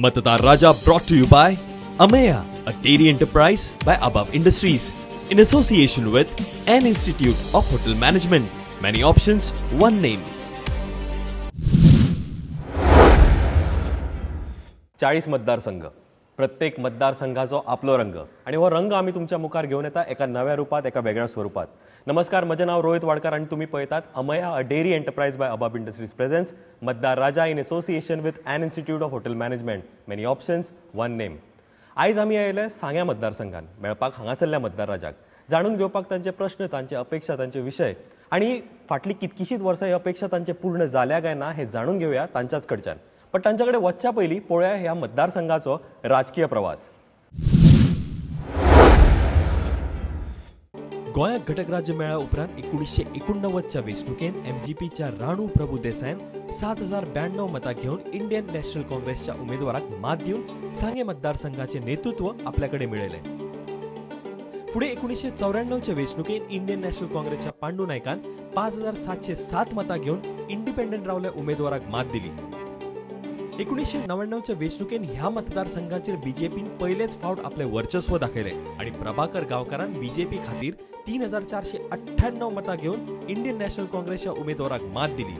Matdar Raja brought to you by Ameya, a dairy enterprise by Above Industries, in association with an Institute of Hotel Management. Many options, one name. 40 मतदारसंघ, प्रत्येक मतदारसंघाचो आपलो रंग आणि हो रंग आमी तुमच्या मुखार घेवन येता एका नव्या रुपात, एका वेगळ्या स्वरूपात. नमस्कार, म्हजें नांव रोहित वाडकर आनी तुमी पळयतात Ameya, a dairy enterprise by Abab Industries presents Matdar Raja in association with an Institute of Hotel Management. Many options, one name. आयज आमी आयले सांग्या मतदारसंघान मेळपाक हांगासरल्या मतदार राजाक, जाणून घेवपाक तांचे प्रश्न, तांचे अपेक्षा, तांचे विशय आनी फाटलीं कितकीशींच वर्सां ही अपेक्षा तांचे पूर्ण जाल्या काय ना हें जाणून घेवया तांच्याच कडच्यान. पण तांच्या कडेन वचच्या पयलीं पळोवया ह्या मतदारसंघाचो राजकीय प्रवास. गोंयाक घटक राज्य मेळ्ळ्या उपरांत 1989च्या वेंचणुकेन एमजीपीच्या राणू प्रभू देसायान 7092 मतां घेवन इंडियन नॅशनल काँग्रेसच्या उमेदवाराक मात दिवन सांगें मतदारसंघाचें नेतृत्व आपल्या कडेन मेळयलें. फुडें 1994च्या वेंचणुकेन इंडियन नॅशनल काँग्रेसच्या पांडू नायकान 5707 मतां घेवन इंडिपेंडंट रावल्या उमेदवाराक मात दिली. 1999च्या वेंचणुकेन ह्या मतदारसंघाचेर बीजेपीन पयलेच फावट आपलें वर्चस्व दाखयलें आनी प्रभाकर गांवकारान बीजेपी खातीर 3498 मतां घेवन इंडियन नॅशनल काँग्रेसच्या उमेदवाराक मात दिली.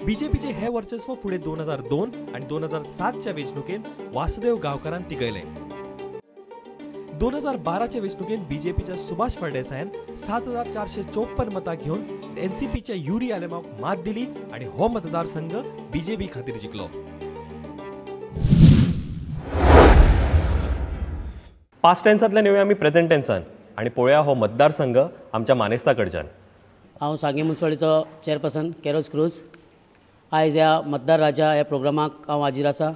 बीजेपीचें हें वर्चस्व फुडें 2002 आनी 2007च्या वेंचणुकेन वासुदेव गांवकारान तिगयलें. 2012च्या वेंचणुकेन बीजेपीच्या सुभाष फळदेसायान 7454 मतां घेवन एनसीपीच्या युरी आलेमाक मात दिली आनी हो मतदारसंघ बीजेपी खातीर जिखलो. पास्ट टेन्सांतल्यान येवया आमी प्रेझेंट टेन्सान आनी पळोवया हो मतदारसंघ आमच्या मानेस्ता कडच्यान. हांव सांगें मुन्सिपालिटीचो चेअरपर्सन कॅरोज क्रूज. आयज ह्या मतदार राजा ह्या प्रोग्रामाक हांव हाजीर आसा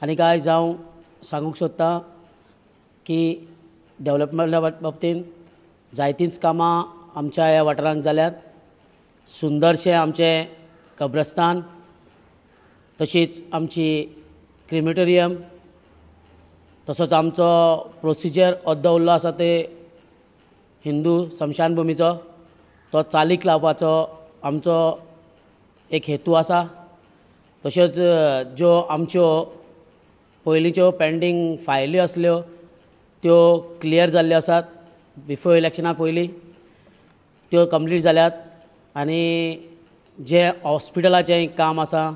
आनी आयज हांव सांगूंक सोदतां की डेवलपमेंटा बाबतींत जायतींच कामां आमच्या ह्या वाठारांत जाल्यात. सुंदरशें आमचें कब्रस्तान, तशीच आमची क्रिमेटोरियम, तसोच आमचो प्रोसिजर अर्दो उरलो आसा ते हिंदू स्मशानभुमीचो, तो चालीक लावपाचो आमचो एक हेतू आसा. तश्योच ज्यो आमच्यो पयलींच्यो पेंडींग फायली आसल्यो त्यो क्लियर जाल्ल्यो आसात. बिफोर इलेक्शना पयलीं त्यो कंप्लीट जाल्यात आनी जें हॉस्पिटलाचें काम आसा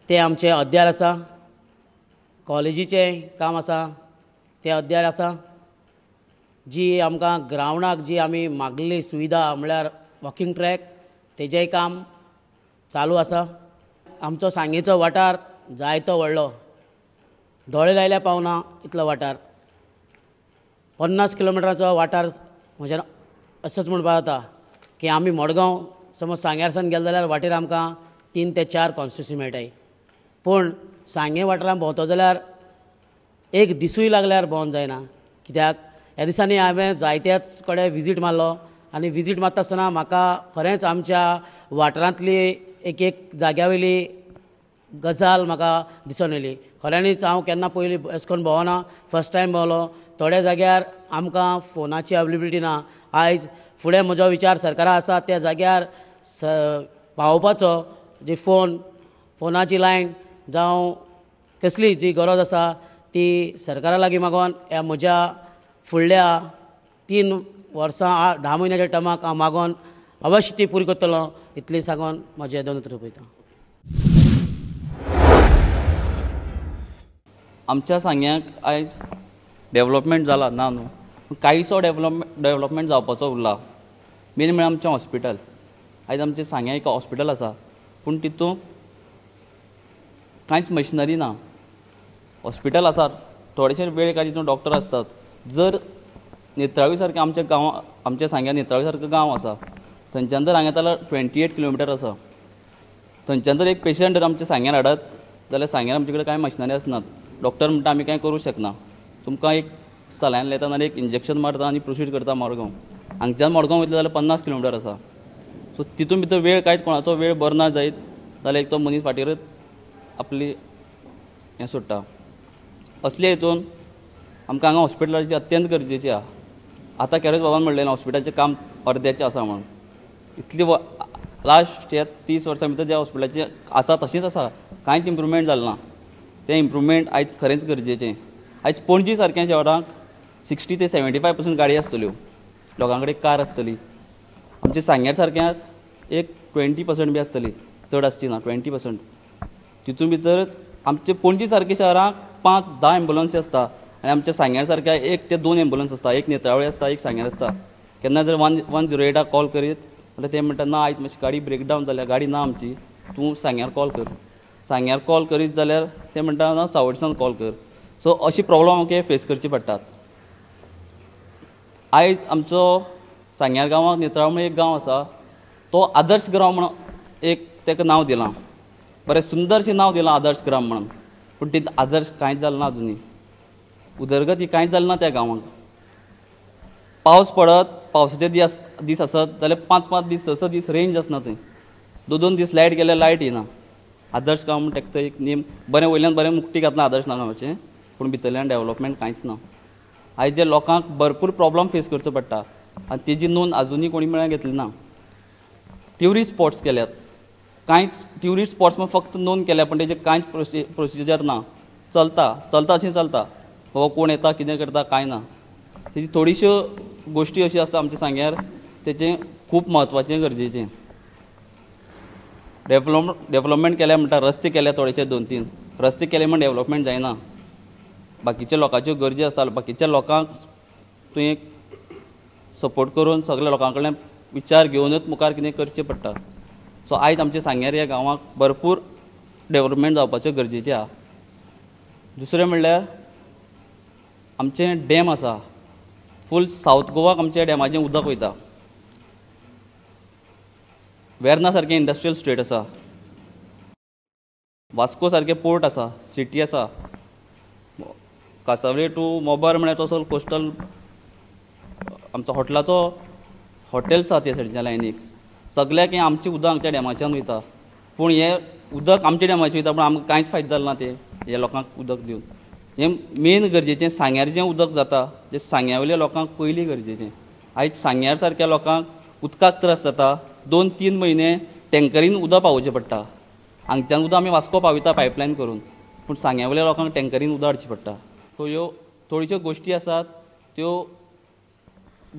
तें आमचें अद्यार आसा, कॉलेजीचें काम आसा तें अद्यार आसा. जी आमकां ग्रावंडाक जी आमी मागली सुविधा म्हळ्यार वॉकिंग ट्रॅक, तेजेंय काम चालू आसा. आमचो सांगेचो वाठार जायतो व्हडलो, दोळे लायल्यार पावना इतलो वाठार, 50 किलोमिटराचो वाठार. म्हज्यान असोच म्हणपाक जाता की आमी मडगांव समज सांग्यार सावन गेले जाल्यार वाटेर आमकां 3 ते 4 कॉन्स्टिट्युन्सी मेळटाय, पूण सांगें वाठारांत भोंवतो जाल्यार एक दिसूय लागल्यार भोंवन जायना. कित्याक ह्या दिसांनी हांवें जायत्याच कडेन विजीट मारलो आनी विजीट मारता आसतना म्हाका खरेंच आमच्या वाठारांतली एक एक जाग्या वयली गजाल म्हाका दिसून येयली. खऱ्यांनीच हांव केन्ना पयलीं अशें करून भोंवना, फर्स्ट टायम भोंवलो. थोड्या जाग्यार आमकां फोनाची अवेलेबिलिटी ना. आयज फुडें म्हजो विचार सरकारा आसा त्या जाग्यार पावोवपाचो, जी फोनाची लायन जावं कसली जी गरज आसा ती सरकारा लागीं मागोन ह्या म्हज्या फुडल्या 3 वर्सां 10 म्हयन्याच्या टर्माक हांव मागोन अवश्य ती पुरी करतलो, इतली सांगोन म्हजें 2 उतरां पळयता. आमच्या सांग्याक आयज डेवलपमेंट जाला ना न्हू, पूण कांयसो डेवलपमेंट जावपाचो उरला. मेन म्हळ्यार आमचें हॉस्पिटल. आयज आमचें सांग्या एक हॉस्पिटल आसा, पूण तितूंत कांयच मशिनरी ना. हॉस्पिटल आसा, थोडेशे वेळ काय तितून डॉक्टर आसतात. जर नेत्रावी सारकें आमच्या गांव, आमच्या सांग्या नेत्रावी सारको गांव आसा, थंयच्यान जर हांगा जाल्यार 28 किलोमिटर आसा. थंयच्यान जर एक पेशंट जर आमच्या सांग्यार हाडत जाल्यार सांग्यार आमचे कडेन कांय मशिनरी आसनात. डॉक्टर म्हणटा आमी कांय करूं शकना, तुमकां एक सलायन लायता नाल्यार एक इंजेक्शन मारता आनी प्रोसीड करता मडगांव. हांगच्यान मडगांव वयतले जाल्यार 50 किलोमिटर आसा. सो तितून भितर वेळ कांयच कोणाचो वेळ बरो ना जायत जाल्यार एक तो मनीस फाटीरच आपली हें सोडटा. असले हितून आमकां हांगा हॉस्पिटलाची अत्यंत गरजेची आसा. आतां कॅरोज बाबान म्हणलें हॉस्पिटलाचें काम अर्द्याचें आसा म्हणून, इतली लास्ट ह्या 30 वर्सां भितर ज्या हॉस्पिटलाचें आसा तशेंच आसा, कांयच इम्प्रुवमेंट जालें ना. तें इम्प्रूवमेंट आयज खरेंच गरजेचें. आयज पणजी सारक्या शहरांक 60 ते 75% गाडी आसतल्यो, लोकां कडेन कार आसतली. आमच्या सांग्यार सारक्या एक 20% बी आसतली, चड आसची ना, 20%. तितून भितर आमचे पणजी सारक्या शहरांक 5-10 एम्बुलन्सी आसता आनी आमच्या सांग्यार सारक्या 1 ते 2 एम्बुलन्स आसता, एक नेत्रावळी आसता, एक सांग्यार आसता. केन्ना जर 108 कॉल करीत जाल्यार ते म्हणटा ना आयज मातशी गाडी ब्रेकडावन जाल्या, गाडी ना आमची, तूं सांग्यार कॉल कर. सांग्यार कॉल करीत जाल्यार ते म्हणटा ना सावडसान कॉल कर. सो अशी प्रॉब्लम आमकां फेस करची पडटात. आयज आमचो सांग्यार गांवांत नेत्रावळ म्हणून एक गांव आसा, तो आदर्श ग्राम म्हणून एक ताका नांव दिलां, बरें सुंदरशें नांव दिलां आदर्श ग्राम म्हणून, पूण तितून आदर्श कांयच जालें ना, अजुनूय उदरगत ही कांयच जाली ना त्या गांवांक. पावस पडत, पावसाचे दीस आसत जाल्यार 5-5 दीस 6-6 दीस रेंज आसना थंय, 2-2 दीस लायट गेल्यार लायट येना. आदर्श गांव म्हणून ताका एक नेम बरें वयल्यान बरें मुक्ती घातलां आदर्श गांवाचें, पूण भितरल्यान डेवलपमेंट कांयच ना. आयज जे लोकांक भरपूर प्रॉब्लम फेस करचो पडटा आनी तेजी नोंद आजुनूय कोणी मेळ्ळ्या घेतली ना. ट्युरिस्ट स्पॉट्स केल्यात, कांयच ट्युरिस्ट स्पॉट्स म्हण फक्त नोंद केल्या, पण तेजे कांयच प्रोसिजर ना. चलता चलता अशें चलता, बाबा कोण येता कितें करता कांय ना. तेजी थोडीश्यो गोश्टी अश्यो आसा आमच्या सांग्यार, तेचें खूब म्हत्वाचें गरजेचें. डेवलपमेंट केल्या म्हणटा, रस्ते केल्या थोडेशे 2-3 रस्ते केले म्हण डेवलपमेंट जायना. बाकीच्या लोकांच्यो गरजी आसता, बाकीच्या लोकांक तुवें सपोर्ट करून सगळ्या लोकां कडल्यान विचार घेवनूच मुखार कितें करचें पडटा. सो आयज आमच्या सांग्यार ह्या गांवाक भरपूर डेवलपमेंट जावपाचें गरजेचें आसा. दुसरें म्हणल्यार आमचें डॅम आसा, फूल सावथ गोवाक आमच्या डॅमाचें उदक वयता. वेर्ना सारकें इंडस्ट्रियल स्टेट आसा, वास्को सारकें पोर्ट आसा, सिटी आसा, कासावले टू मोबार म्हळ्यार तसो कोस्टल आमचो हॉटेलाचो हॉटेल्स आसा त्या सायडीच्या लायनीक, सगळ्याक हें आमचें उदक आमच्या डॅमाच्यान वयता. पूण हें उदक आमच्या डॅमाचें वयता, पूण आमकां कांयच फायदो जालो ना ते ह्या लोकांक उदक दिवन. हें मेन गरजेचें सांग्यार जें उदक जाता तें सांग्या वयल्या लोकांक पयलीं गरजेचें. आयज सांग्यार सारक्या लोकांक उदकाक त्रास जाता, 2-3 म्हयने टँकरीन उदक पावोवचें पडटा. हांगच्यान उदक आमी वास्को पावयता पायपलायन करून, पूण सांग्या वयल्या लोकांक टँकरीन उदक हाडचें पडटा. सो ह्यो थोड्योश्यो गोश्टी आसात त्यो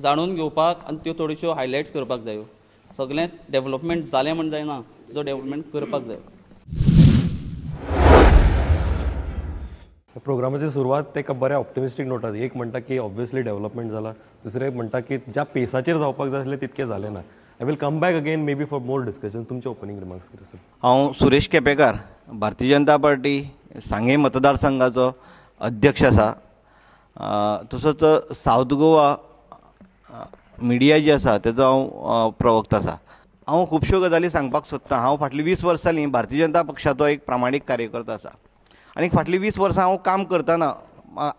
जाणून घेवपाक आनी त्यो थोड्योश्यो हायलायट्स करपाक जायो. सगळें डेवलपमेंट जालें म्हण जायना, तिचो डेवलपमेंट करपाक जाय. प्रोग्रामाची सुरवात एका बऱ्या ऑप्टिमिस्टीक नोटार. एक म्हणटा की ऑब्वियसली डेव्हलपमेंट जाला, दुसरें म्हणटा की ज्या पेसाचेर जावपाक जाय आसलें तितकें जालें ना. I will come back again maybe for more discussion. तुमचे ओपनिंग रिमार्क्स कितें सर? हांव सुरेश केपेकार, भारतीय जनता पार्टी सांगें मतदारसंघाचो अध्यक्ष आसा. तसोच सावथ गोवा मिडिया जी आसा तेजो हांव प्रवक्ता आसा. हांव खुबश्यो गजाली सांगपाक सोदतां. हांव फाटलीं 20 वर्सां जालीं भारतीय जनता पक्षाचो एक प्रामाणीक कार्यकर्ता आसा आनी फाटलीं 20 वर्सां हांव काम करतना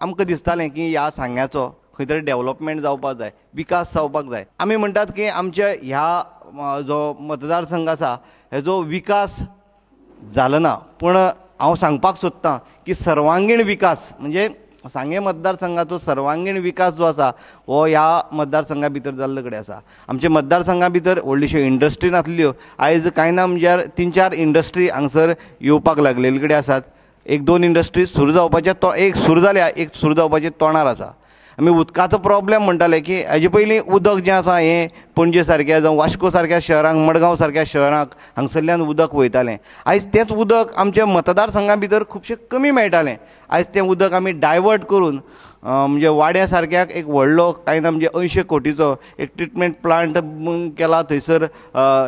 आमकां दिसतालें की ह्या सांग्याचो खंय तरी डेवलपमेंट जावपाक जाय, विकास जावपाक जाय. आमी म्हणटात की आमच्या ह्या जो मतदारसंघ आसा हेजो विकास जालो ना, पूण हांव सांगपाक सोदतां की सर्वांगीण विकास म्हणजे सांगें मतदारसंघाचो सर्वांगीण विकास जो आसा हो ह्या मतदारसंघा भितर जाल्ले कडेन आसा. आमच्या मतदारसंघा भितर व्हडलिश्यो इंडस्ट्री नासल्यो, आयज कांय ना म्हणजे 3-4 इंडस्ट्री हांगसर येवपाक लागलेले कडेन आसात. 1-2 इंडस्ट्री सुरू जावपाचे, एक सुरू जाल्या, एक सुरू जावपाचे तोंडार आसा. आमी उदकाचो प्रॉब्लेम म्हणटाले की हेजे पयलीं उदक जें आसा हें पणजे सारक्या जावं वास्को सारक्या शहरांक, मडगांव सारक्या शहरांक हांगसरल्यान उदक वयतालें. आयज तेंच उदक आमच्या मतदारसंघा भितर खुबशें कमी मेळटालें. आयज तें उदक आमी डायवर्ट करून म्हणजे वाड्या सारक्याक एक व्हडलो कांय ना म्हणजे 80 कोटीचो एक ट्रिटमेंट प्लांट केला, थंयसर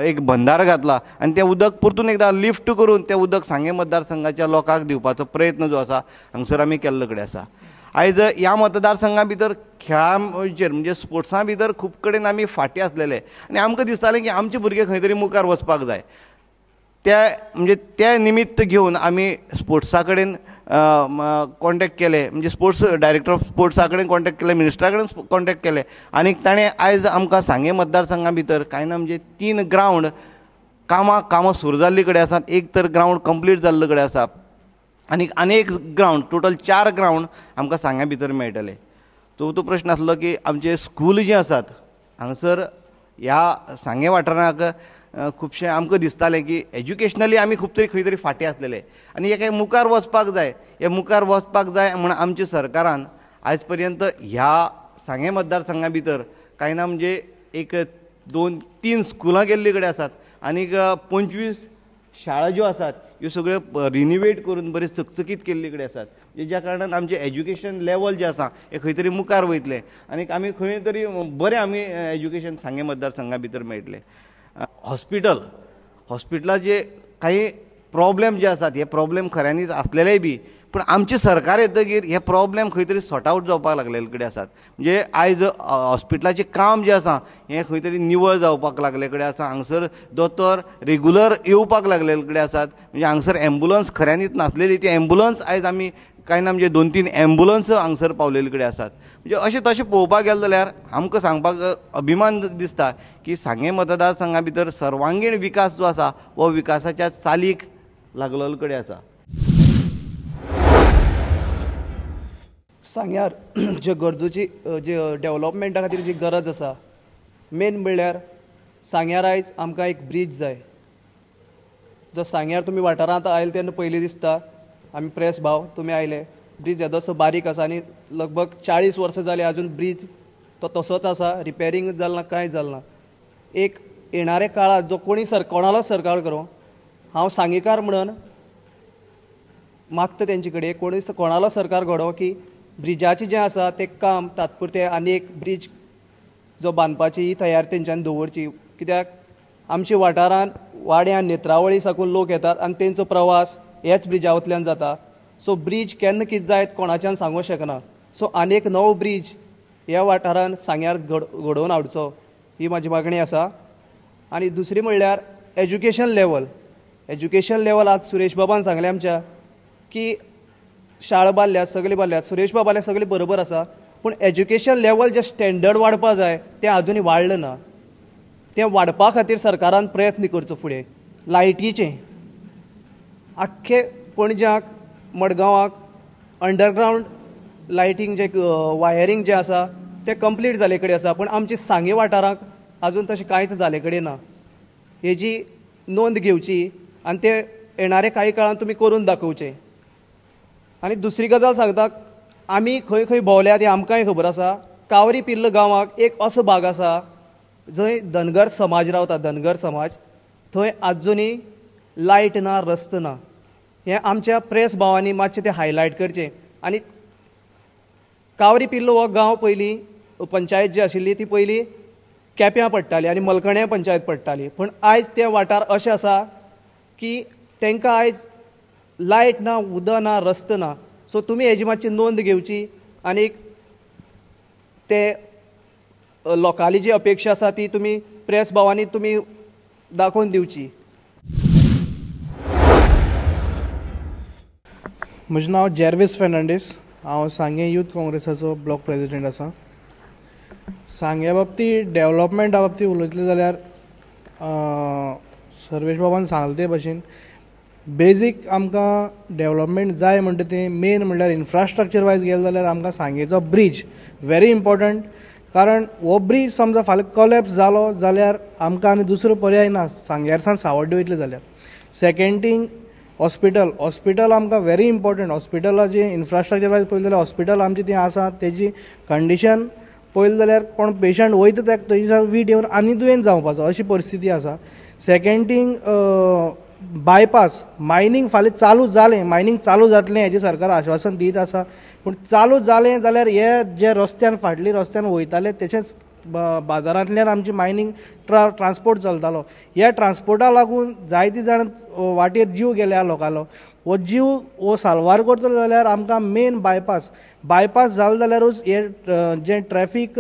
एक बंधार घातला आनी तें उदक परतून एकदां लिफ्ट करून तें उदक सांगें मतदारसंघाच्या लोकांक दिवपाचो प्रयत्न जो आसा हांगसर आमी केल्लो कडेन आसा. आयज ह्या मतदारसंघा भितर खेळांचेर म्हणजे स्पोर्ट्सां भितर खूब कडेन आमी फाटीं आसलेले आनी आमकां दिसतालें की आमचे भुरगे खंय तरी मुखार वचपाक जाय. त्या म्हणजे त्या निमित्त घेवन आमी स्पोर्ट्सा कडेन कॉन्टेक्ट केले, म्हणजे स्पोर्ट्स डायरेक्टर ऑफ स्पोर्ट्सा कडेन कॉन्टेक्ट केले, मिनिस्टरा कडेन कॉन्टेक्ट केले आनी ताणें आयज आमकां सांगें मतदारसंघा भितर कांय ना म्हणजे 3 ग्रावंड कामां सुरू जाल्ले कडेन आसात. एक तर ग्रावंड कंप्लीट जाल्ले कडेन आसा आनी आनी एक ग्रावंड, टोटल 4 ग्रावंड आमकां सांग्या भितर मेळटले. चवथो प्रश्न आसलो की आमचे स्कूल जे आसात हांगसर ह्या सांगें वाठाराक खुबशें आमकां दिसतालें की एज्युकेशनली आमी खूब तरी खंय तरी फाटीं आसलेले आनी हे मुखार वचपाक जाय, हे मुखार वचपाक जाय म्हूण आमच्या सरकारान आयज पर्यंत ह्या सांगें मतदारसंघा भितर कांय ना म्हणजे 1, 2, 3 स्कुलां केल्ली कडेन आसात आनीक 25 शाळा ज्यो आसात ह्यो सगळ्यो रिनिवेट करून बऱ्यो चकचकीत केल्ली कडेन आसात, ज्या कारणान आमचें एज्युकेशन लेवल जें आसा हें खंय तरी मुखार वयतलें आनीक आमी खंय तरी बरें आमी एज्युकेशन सांगें मतदारसंघा भितर मेळटलें. हॉस्पिटल, हॉस्पिटलाचे काही प्रॉब्लेम जे आसात हे प्रॉब्लेम खऱ्यांनीच आसलेलेय बी पूण आमचें सरकार येतकीर हे प्रॉब्लेम खंय तरी सॉर्ट आवट जावपाक लागलेले कडेन आसात. म्हणजे आयज हॉस्पिटलाचें काम जें आसा हें खंय तरी निवळ जावपाक लागले कडेन आसा, हांगसर दोतोर रेगुलर येवपाक लागलेले कडेन आसात. म्हणजे हांगसर एम्बुलन्स खऱ्यांनीच नासलेली ती एम्बुलन्स आयज आमी कांय ना म्हणजे 2-3 एम्बुलन्स हांगसर पावलेले कडेन आसात. म्हणजे अशें तशें पळोवपाक गेलें जाल्यार आमकां सांगपाक अभिमान दिसता की सांगें मतदारसंघा भितर सर्वांगीण विकास जो आसा हो विकासाच्या चालीक लागलेलो कडेन आसा. सांग्यार जे गरजूची जे डेवलपमेंटा खातीर जी गरज आसा, मेन म्हणल्यार सांग्यार आयज आमकां एक ब्रीज जाय. जो सांग्यार तुमी वाठारांत आयले तेन्ना पयलीं दिसता, आमी प्रेस भाव तुमी आयले, ब्रीज येदोसो बारीक आसा आनी लगभग 40 वर्सां जालीं आजून ब्रीज तो तसोच आसा, रिपेरींग जालें ना, कांय जालें ना. एक येणाऱ्या काळांत जो कोणी कोणालो सरकार करूं, हांव सांगेकार म्हणून मागता तेंचे कडेन कोणी कोणालो सरकार घडो की ब्रिजाचें जें आसा तें काम तात्पुरतें आनी एक ब्रीज जो बांदपाची ही तयारी तेंच्यांनी दवरची. कित्याक आमच्या वाठारांत वाड्यान नेत्रावळी साकून लोक येतात आनी तेंचो प्रवास ह्याच ब्रिजांतल्यान जाता. सो ब्रीज केन्ना कितें जायत कोणाच्यान सांगूंक शकना. सो आनी एक नवो ब्रीज ह्या वाठारांत सांग्यार घडोवन हाडचो ही म्हाजी मागणी आसा. आनी दुसरी म्हणल्यार एज्युकेशन लेवल. एज्युकेशन लेवल आज सुरेश बाबान सांगलें आमच्या की शाळा बांदल्यात, सगळें बांदल्यात, सुरेश बाबालें सगळें बरोबर आसा, पूण एज्युकेशन लेवल जें स्टँडर्ड वाडपा जाय तें आजुनूय वाडलें ना. तें वाडपा खातीर सरकारान प्रयत्न करचो फुडें. लायटीचें आख्खे पणज्याक मडगांवाक अंडरग्रावंड लायटींग जें वायरींग जें आसा तें कंप्लीट जाले कडेन आसा, पूण आमचे सांगें वाठाराक आजून तशें कांयच जाले कडेन ना. हेजी नोंद घेवची आनी तें येणाऱ्या कांय काळान तुमी करून दाखोवचें. आनी दुसरी गजाल सांगता, आमी खंय खंय भोंवल्यात हें आमकांय खबर आसा. कावरी पिल्ल गांवाक एक असो भाग आसा जंय धनगर समाज रावता, धनगर समाज, थंय आजुनूय लायट ना, रस्तो ना. हें आमच्या प्रेस भावांनी मातशें तें हायलायट करचें. आनी कावरी पिल्ल हो गांव पयलीं पंचायत जी आशिल्ली ती पयलीं केप्यां पडटाली आनी मलकण्या पंचायत पडटाली, पूण आयज ते वाठार अशें आसा की तांकां आयज लायट ना, उदक ना, रस्तो ना. सो तुमी हेजी मातशी नोंद घेवची आनी ते लोकांली जी अपेक्षा आसा ती तुमी प्रेस भावांनी तुमी दाखोवन दिवची. म्हजें नांव जेर्वीस फेर्नांडीस, हांव सांगें यूथ काँग्रेसाचो ब्लॉक प्रेजिडेंट आसा. सांग्या बाबतींत डेवलपमेंटा बाबतींत उलयतले जाल्यार सर्वेश बाबान सांगलें ते भशेन बेजीक आमकां डेवलपमेंट जाय म्हणटा तें मेन म्हणल्यार इन्फ्रास्ट्रक्चर वायज गेले जाल्यार आमकां सांगेचो ब्रीज व्हेरी इम्पॉर्टंट, कारण हो ब्रीज समजा फाल्यां कोलॅप्स जालो जाल्यार आमकां आनी दुसरो पर्याय ना सांग्यार सावन सावड्डे वयतले जाल्यार. सेकेंड थींग हॉस्पिटल, हॉस्पिटल आमकां व्हेरी इम्पॉर्टंट. हॉस्पिटलाचें इन्फ्रास्ट्रक्चर वायज पळयलें जाल्यार हॉस्पिटल आमचें थंय आसा तेजी कंडिशन पळयलें जाल्यार कोण पेशंट वयता ताका थंयच्यान वीट येवन आनी दुयेंत जावपाचो अशी परिस्थिती आसा. सेकेंड थींग बायपास, मायनींग फाल्यां चालू जालें, मायनींग चालू जातलें हेजें सरकार आश्वासन दीत आसा, पूण चालू जालें जाल्यार हे जे रस्त्यान फाटली रस्त्यान वयताले तशेंच बाजारांतल्यान आमची मायनींग ट्रान्सपोर्ट चलतालो, ह्या ट्रान्सपोर्टा लागून जायते जाण वाटेर जीव गेल्या लोकांलो. हो जीव हो साल्वार करतलो जाल्यार आमकां मेन बायपास, बायपास जालो जाल्यारूच हे जें ट्रॅफीक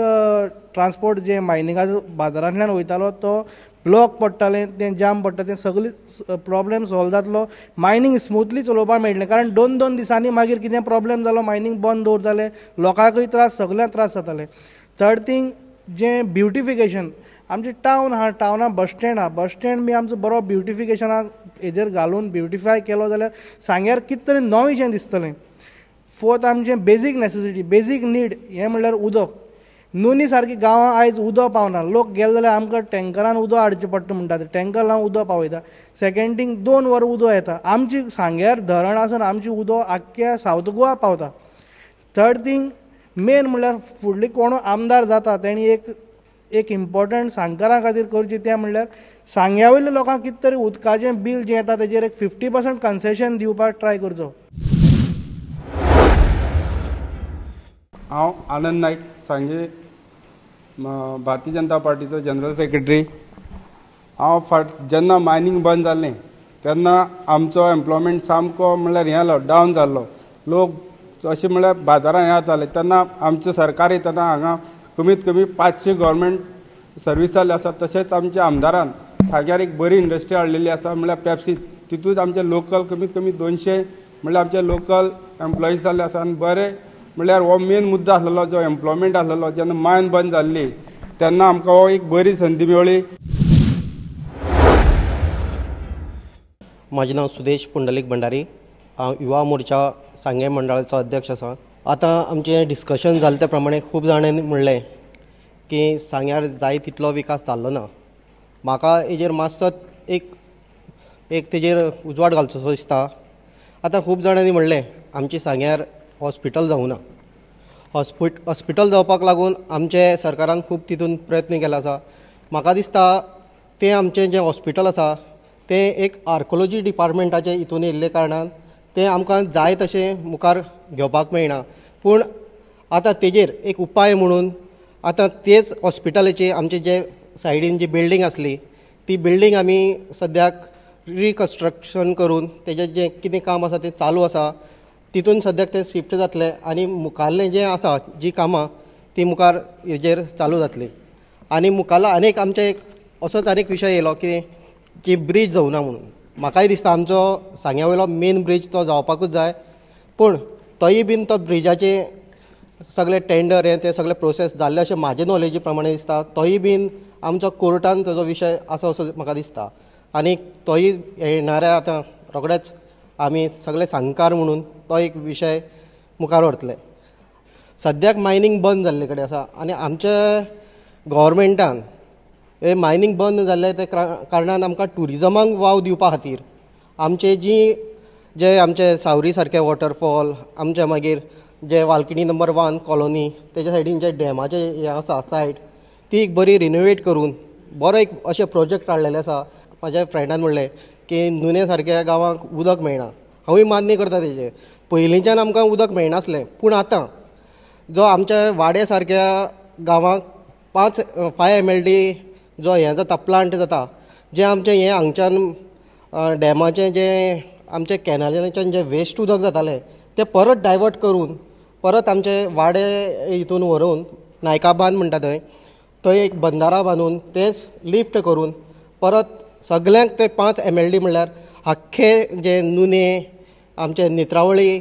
ट्रान्सपोर्ट जें मायनिंगाचो बाजारांतल्यान वयतालो तो ब्लॉक पडटालें, तें जाम पडटा, तें सगळें प्रॉब्लेम सॉल्व जातलो, मायनींग स्मुथली चलोवपाक मेळटलें. कारण 2-2 दिसांनी मागीर कितें प्रॉब्लेम जालो मायनींग बंद दवरताले, लोकांकूय त्रास, सगळ्यांक त्रास जाताले. थर्ड थींग जें ब्युटिफिकेशन, आमचें टावन आहा, टावना बस स्टँड आहा, बस स्टँड बी आमचो बरो ब्युटिफिकेशनाक हेजेर घालून ब्युटिफाय केलो जाल्यार सांग्यार कितें तरी नवेंशें दिसतलें. फोर्थ आमचें बेजीक नॅसेसिटी, बेजीक नीड हें म्हणल्यार उदक. नोनी सारकी गांवां आयज उदक पावना, लोक गेले जाल्यार आमकां टँकरान उदक हाडचें पडटा म्हणटा, टँकर लावन उदक पावयता. सेकेंड थींग 2 वरां उदक येता. आमची सांग्यार धरण आसून आमची उदक आख्ख्या सावथ गोवा पावता. थर्ड थींग मेन म्हणल्यार फुडली कोण आमदार जाता तेणी एक इम्पॉर्टंट सांगकारां खातीर करची तें म्हणल्यार सांग्या वयल्या लोकांक कितें तरी उदकाचें बील जें येता तेजेर एक 50% कन्सेशन दिवपाक ट्राय करचो. हांव आनंद नायक, सांगे भारतीय जनता पार्टीचो जनरल सेक्रेटरी. हांव फाट जेन्ना मायनींग बंद जालें तेन्ना आमचो एम्प्लॉयमेंट सामको म्हणल्यार हें जालो, डावन जाल्लो. लोक अशें म्हणल्यार बाजारांत हें जाताले. तेन्ना आमचें सरकार येतना हांगा कमीत कमी 500 गव्हर्मेंट सर्वीस जाल्ले आसा. तशेंच आमच्या आमदारान सांग्यार एक बरी इंडस्ट्री हाडलेली आसा म्हणल्यार पेप्सी. तितूंत आमचे लोकल कमीत कमी 200 म्हणल्यार आमचे लोकल एम्प्लॉईज जाल्ले आसा. आनी बरें म्हणल्यार हो मेन मुद्दो आसलेलो जो एम्प्लॉयमेंट आसलेलो, जेन्ना मायन बंद जाल्ली तेन्ना आमकां हो एक बरी संदी मेळ्ळी. म्हाजें नांव सुदेश पुंडलीक भंडारी. हांव युवा मोर्चा सांगें मंडळाचो अध्यक्ष आसा. आतां आमचें डिस्कशन जालें त्या प्रमाणे खूब जाणांनी म्हणलें की सांग्यार जाय तितलो विकास जाल्लो ना. म्हाका हेजेर मातसो एक तेजेर उजवाड घालचोसो दिसता. आतां खूब जाणांनी म्हणलें आमची सांग्यार हॉस्पिटल जावना. हॉस्पिटल जावपाक लागून आमचे सरकारान खूब तितून प्रयत्न केला आसा. म्हाका दिसता तें आमचें जें हॉस्पिटल आसा तें एक आर्कोलॉजी डिपार्टमेंटाचें हितून येयल्ले कारणान तें आमकां जाय तशें मुखार घेवपाक मेळना. पूण आतां तेजेर एक उपाय म्हणून आतां तेच हॉस्पिटलाचे आमचे जे सायडीन जी बिल्डींग आसली ती बिल्डींग आमी सद्याक रिकन्स्ट्रक्शन करून तेजें जें कितें काम आसा तें चालू आसा. तितून सद्याक तें शिफ्ट जातलें आनी मुखारलें जें आसा जी कामां ती मुखार हेजेर चालू जातली. आनी मुखारलो आनीक आमचे एक असोच आनीक विशय येयलो की जी ब्रीज जावना म्हणून. म्हाकाय दिसता आमचो सांग्या वयलो मेन ब्रीज तो जावपाकूच जाय. पूण तोय बीन तो ब्रिजाचे सगळे टेंडर हें ते सगळे प्रोसेस जाल्ले अशें म्हाजे नॉलेजी प्रमाणे दिसता. तोय बीन आमचो कोर्टान ताजो विशय आसा असो म्हाका दिसता. आनी तोय येणाऱ्या आतां रोखडेच आमी सगळे सांगकार म्हणून तो एक विशय मुखार व्हरतले. सद्याक मायनींग बंद जाल्ले कडेन आसा आनी आमच्या गव्हर्मेंटान हे मायनींग बंद जाल्ले ते कारणान आमकां ट्युरिजमाक वाव दिवपा खातीर आमचे जी जे आमचे सावरी सारके वॉटरफॉल, आमचे मागीर जे वालकिणी नंबर 1 कॉलोनी तेच्या सायडीन जे डॅमाचे हें आसा सायड ती एक बरी रिनोवेट करून बरो एक अशें प्रोजेक्ट हाडलेले आसा. म्हाज्या फ्रेंडान म्हणलें की नुने सारक्या गांवांक उदक मेळना. हांवूय मान्य करता तेजें. पयलींच्यान आमकां उदक मेळनासलें पूण आतां जो आमच्या वाडे सारक्या गांवांक 5 MLD जो हें जाता प्लांट जाता, जें आमचें हें हांगच्यान डॅमाचें जें आमचें कॅनालाच्यान जें वेस्ट उदक जातालें तें परत डायवर्ट करून परत आमचे वाडे हितून व्हरून नायका बांद म्हणटा थंय थंय एक बंदारा बांदून तेंच लिफ्ट करून परत सगल्यांक ते 5 MLD म्हणल्यार आख्खे जे नुने आमचे नेत्रावळी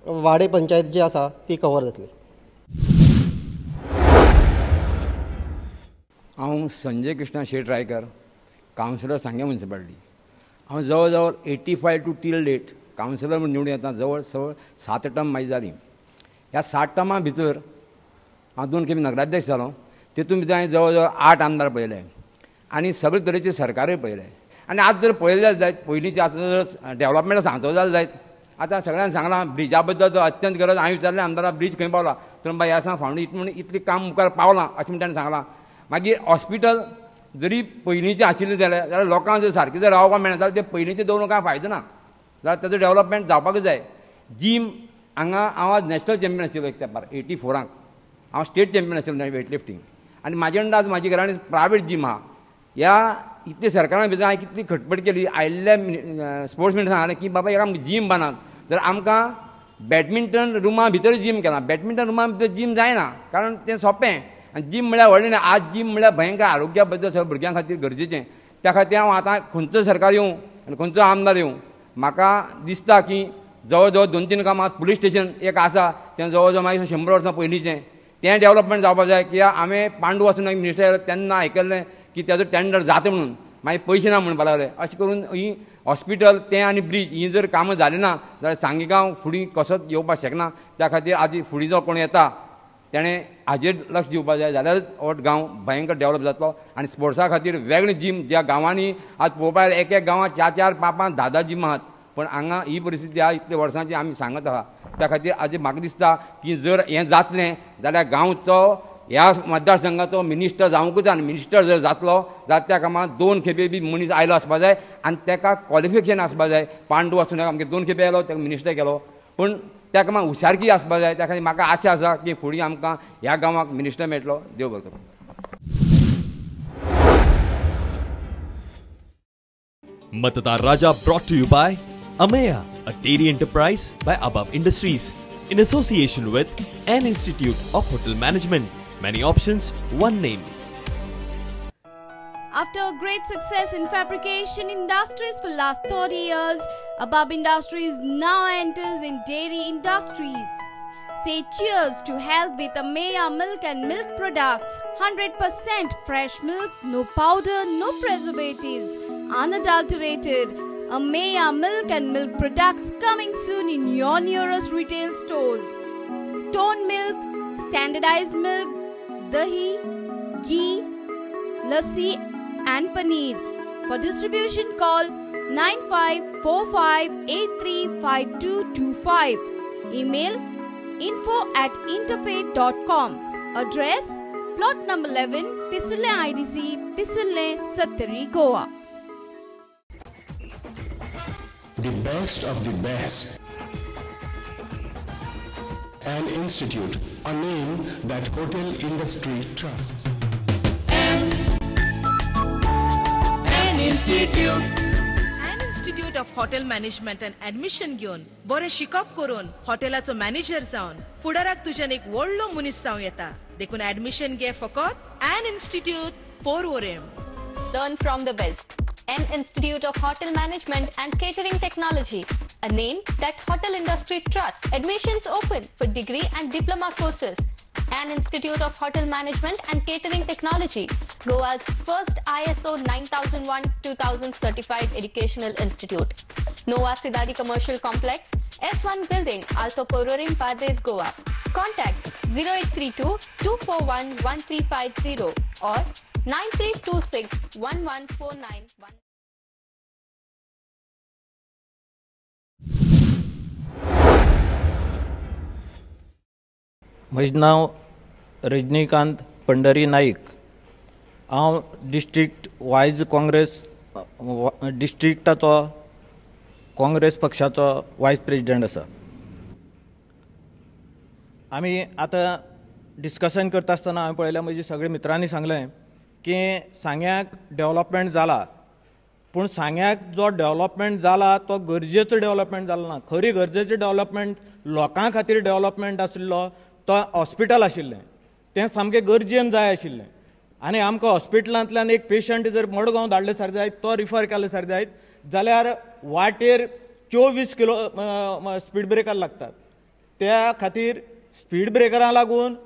वाडे पंचायत जी आसा ती कवर जातली. हांव संजय कृष्णा शेट रायकर, कावन्सिलर सांगें म्युनिसिपालिटी. हांव जवळ जवळ 85 टू टील डेट कावन्सिलर म्हूण निवडून येता. जवळ जवळ 7 टर्म म्हाजी जाली. ह्या 7 टर्मां भितर हांव 2 खेपे नगराध्यक्ष जालो. तितून भितर हांवें जवळ जवळ 8 आमदार पळयले आनी सगळे तरेचे सरकारूय पळयले. आनी आतां जर पळयलें जायत पयलींचे आतां जर डेवलपमेंट सांगतो जाल्यार जायत आतां सगळ्यांनी सांगलां ब्रिजा बद्दल अत्यंत गरज. हांवें विचारलें आमदारा ब्रीज खंय पावला, तर बाय आसा फावंडेशन म्हणून इतलें काम मुखार पावलां अशें म्हण ताणें सांगलां. मागीर हॉस्पिटल जरी पयलींचें आशिल्लें जाल्यार लोकांक जर सारकें जर रावपाक मेळना जाल्यार तें पयलींचें दवरून कांय फायदो ना, जाल्यार ताजो डेवलपमेंट जावपाकूच जाय. जीम हांगा हांव आज नॅशनल चॅम्पियन आशिल्लो एक तेंपार 84 हांव स्टेट चॅम्पियन आशिल्लो वेट लिफ्टींग. आनी म्हाजे अंदाज म्हाजे घरान प्रायवेट जीम आहा. ह्या इतले सरकारान भितर हांवें कितली खटपट केली. आयिल्ल्या स्पोर्ट्स मिनिस्टर सांगलें की बाबा एका जीम बांदात, तर आमकां बॅडमिंटन रुमा भितर जीम केला. बॅडमिंटन रुमा भितर जीम जायना कारण तें सोंपें आनी जीम म्हळ्यार व्हडलें न्ही. आज जीम म्हळ्यार भयंकर आरोग्या बद्दल सगळ्या भुरग्यां खातीर गरजेचें. त्या खातीर हांव आतां खंयचो सरकार येवं आनी खंयचो आमदार येवं म्हाका दिसता की जवळ जवळ 2-3 कामां पुलीस स्टेशन एक आसा तें जवळ जवळ मागीर 100 वर्सां पयलींचें तें डेवलपमेंट जावपाक जाय. कित्याक हांवें पांडू आसून मिनिस्टर तेन्ना आयकल्लें की ताजो टेंडर जाता म्हणून, मागीर पयशे ना म्हणपाक लागले. अशें करून ही हॉस्पिटल तें आनी ब्रीज ही जर कामां जालीं ना जाल्यार सांगें गांव फुडें कसोच येवपाक शकना. त्या खातीर आज फुडें जो कोण येता तेणें हाजेर लक्ष दिवपाक जाय जाल्यारच हो गांव भयंकर डेवलप जातलो. आनी स्पोर्ट्सा खातीर वेगळे जीम ज्या गांवांनी आज पळोवपाक गेल्यार एक एक गांवांत 4 4 5 5 10 10 जिमां आहात, पण हांगा ही परिस्थिती आहा इतले वर्सांची आमी सांगत आहा. त्या खातीर आज म्हाका दिसता की जर हें जातलें जाल्यार गांवचो ह्या मतदारसंघाचो मिनिस्टर जावंकूच जाय. आनी मिनिस्टर जर जातलो जाल्यार त्या कामाक 2 खेपे बी मनीस आयलो आसपा जाय आनी ताका क्वॉलिफिकेशन आसपा जाय. पांडू आसूं आमगे 2 खेपे आयलो ताका मिनिस्टर केलो, पूण त्या कामाक हुशारकी आसपा जाय. त्या खातीर म्हाका आशा आसा की फुडें आमकां ह्या गांवाक मिनिस्टर मेळटलो. देव बरें करूं. Matdar Raja brought to you by Ameya, a dairy enterprise by Above Industries, in association with an Institute of Hotel Management. Many options, one name. After a great success in fabrication industries for last 30 years, Above Industries now enters in dairy industries. Say cheers to health with Ameya milk and milk products. 100% fresh milk, no powder, no preservatives, unadulterated. Ameya milk and milk products coming soon in your nearest retail stores. Toned milk, standardized milk, dahi, ghee, lassi and paneer. For distribution call 9545835225. Email info@interfaith.com. Address: Plot number 11, Pisule IDC, Pisule, Sattari, Goa. The best of the best. An institute, a name that hotel industry trusts. An institute. An Institute of Hotel Management and Admission घेवन बरें शिकप करून हॉटेलाचो manager जावन फुडाराक तुज्यान एक व्हडलो मनीस जावं येता. देखून ऍडमिशन घे फकत An Institute, Porvorim. Learn from the best. An Institute of Hotel Management and Catering Technology, a name that hotel industry trusts. Admissions open for degree and diploma courses. An Institute of Hotel Management and Catering Technology, Goa's first ISO 9001-2000 certified educational institute. Nova Sidari Commercial Complex, S1 Building, Alto Porvorim, Pardes, Goa. Contact 0832 241 1350 or 9326 1149. म्हजें नांव रजनीकांत पंढरी नाईक. हांव district wise Congress डिस्ट्रिक्टाचो काँग्रेस पक्षाचो vice president आसा. आमी आतां discussion करता आसतना हांवें पळयलें, म्हजी सगळ्या मित्रांनी सांगलें की सांग्याक डेवलपमेंट जाला, पूण सांग्याक जो डेवलपमेंट जाला तो गरजेचो डेवलपमेंट जालो ना. खरी गरजेचो डेवलपमेंट लोकां खातीर डेवलपमेंट आशिल्लो तो हॉस्पिटल आशिल्लें, तें सामकें गरजेन जाय आशिल्लें. आनी आमकां हॉस्पिटलांतल्यान एक पेशंट जर मडगांव धाडले सारकें जायत, तो रिफर केले सारकें जायत जाल्यार वाटेर 24 किलो स्पीड ब्रेकर लागतात. त्या खातीर स्पीड ब्रेकरां लागून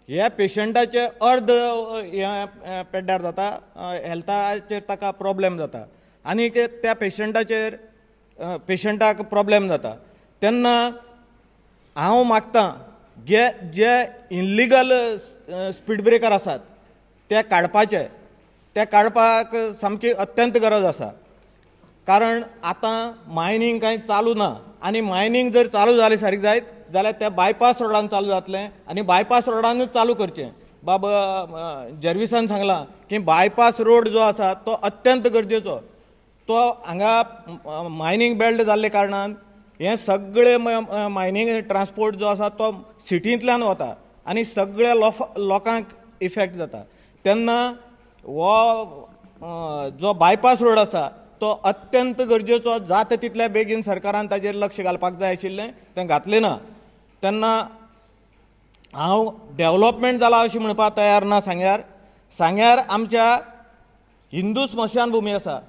ह्या पेशंटाचे अर्द हें पेड्ड्यार जाता, हेल्थाचेर ताका प्रॉब्लेम जाता आनी त्या पेशंटाचेर पेशंटाक प्रॉब्लेम जाता. तेन्ना हांव मागतां जे जे इनलिगल स्पीड ब्रेकर आसात ते काडपाचे, ते काडपाक सामकी अत्यंत गरज आसा. कारण आतां मायनींग कांय चालू ना आनी मायनींग जर चालू जालें सारकें जायत जाल्यार त्या बायपास रोडान चालू जातलें आनी बायपास रोडानूच चालू करचें. बाब जर्विसान सांगलां की बायपास रोड जो आसा तो अत्यंत गरजेचो. तो हांगा मायनींग बेल्ट जाल्ले कारणान हें सगळें मायनींग ट्रान्सपोर्ट जो आसा तो सिटींतल्यान वता आनी सगळ्या लोकांक इफेक्ट जाता. तेन्ना हो जो बायपास रोड आसा तो अत्यंत गरजेचो, जाता तितल्या बेगीन सरकारान ताजेर लक्ष घालपाक जाय आशिल्लें, तें घातलें ना. तेन्ना हांव डेवलपमेंट जाला अशें म्हणपाक तयार ना. सांग्यार सांग्यार आमच्या हिंदू स्मशानभुमी आसा.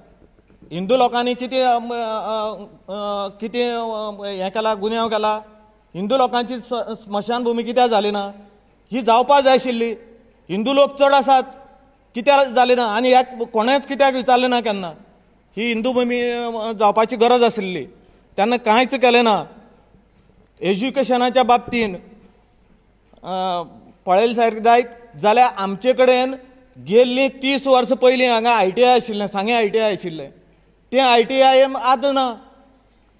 हिंदू लोकांनी कितें कितें हें केला, गुन्यांव केला, हिंदू लोकांची स्मशानभुमी कित्याक जाली ना? ही जावपाक जाय आशिल्ली. हिंदू लोक चड आसात, कित्याक जाली ना? आनी ह्या कोणेंच कित्याक विचारलें ना केन्ना? ही हिंदू भूमी जावपाची गरज आशिल्ली, तेन्ना कांयच केलें ना. एज्युकेशनाच्या बाबतीन पळयलें सारकें जायत जाल्यार आमचे कडेन गेल्लीं 30 वर्सां पयलीं हांगा ITI आशिल्लें, सांगें ITI आशिल्लें, तें ITI आतां ना.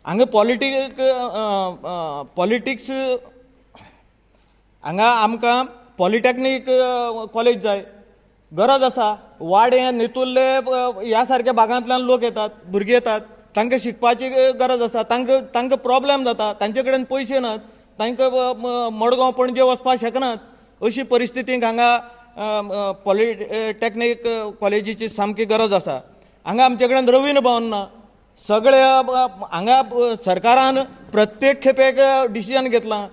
हांगा पॉलिटिक्स हांगा आमकां पॉलिटॅक्नीक कॉलेज जाय, गरज आसा. वाडें, नेतुर्ले ह्या सारक्या भागांतल्यान लोक येतात, भुरगीं येतात, तांकां शिकपाची गरज आसा. तांकां प्रॉब्लेम जाता, तांचे कडेन पयशे नात, तांकां मडगांव पणजे वचपाक शकनात. अशी परिस्थितीक हांगा पॉलिटॅक्नीक कॉलेजीची सामकी गरज आसा. हांगा आमचे कडेन रवींद्र भवन ना. सगळे हांगा सरकारान प्रत्येक खेपेक डिसिजन घेतलां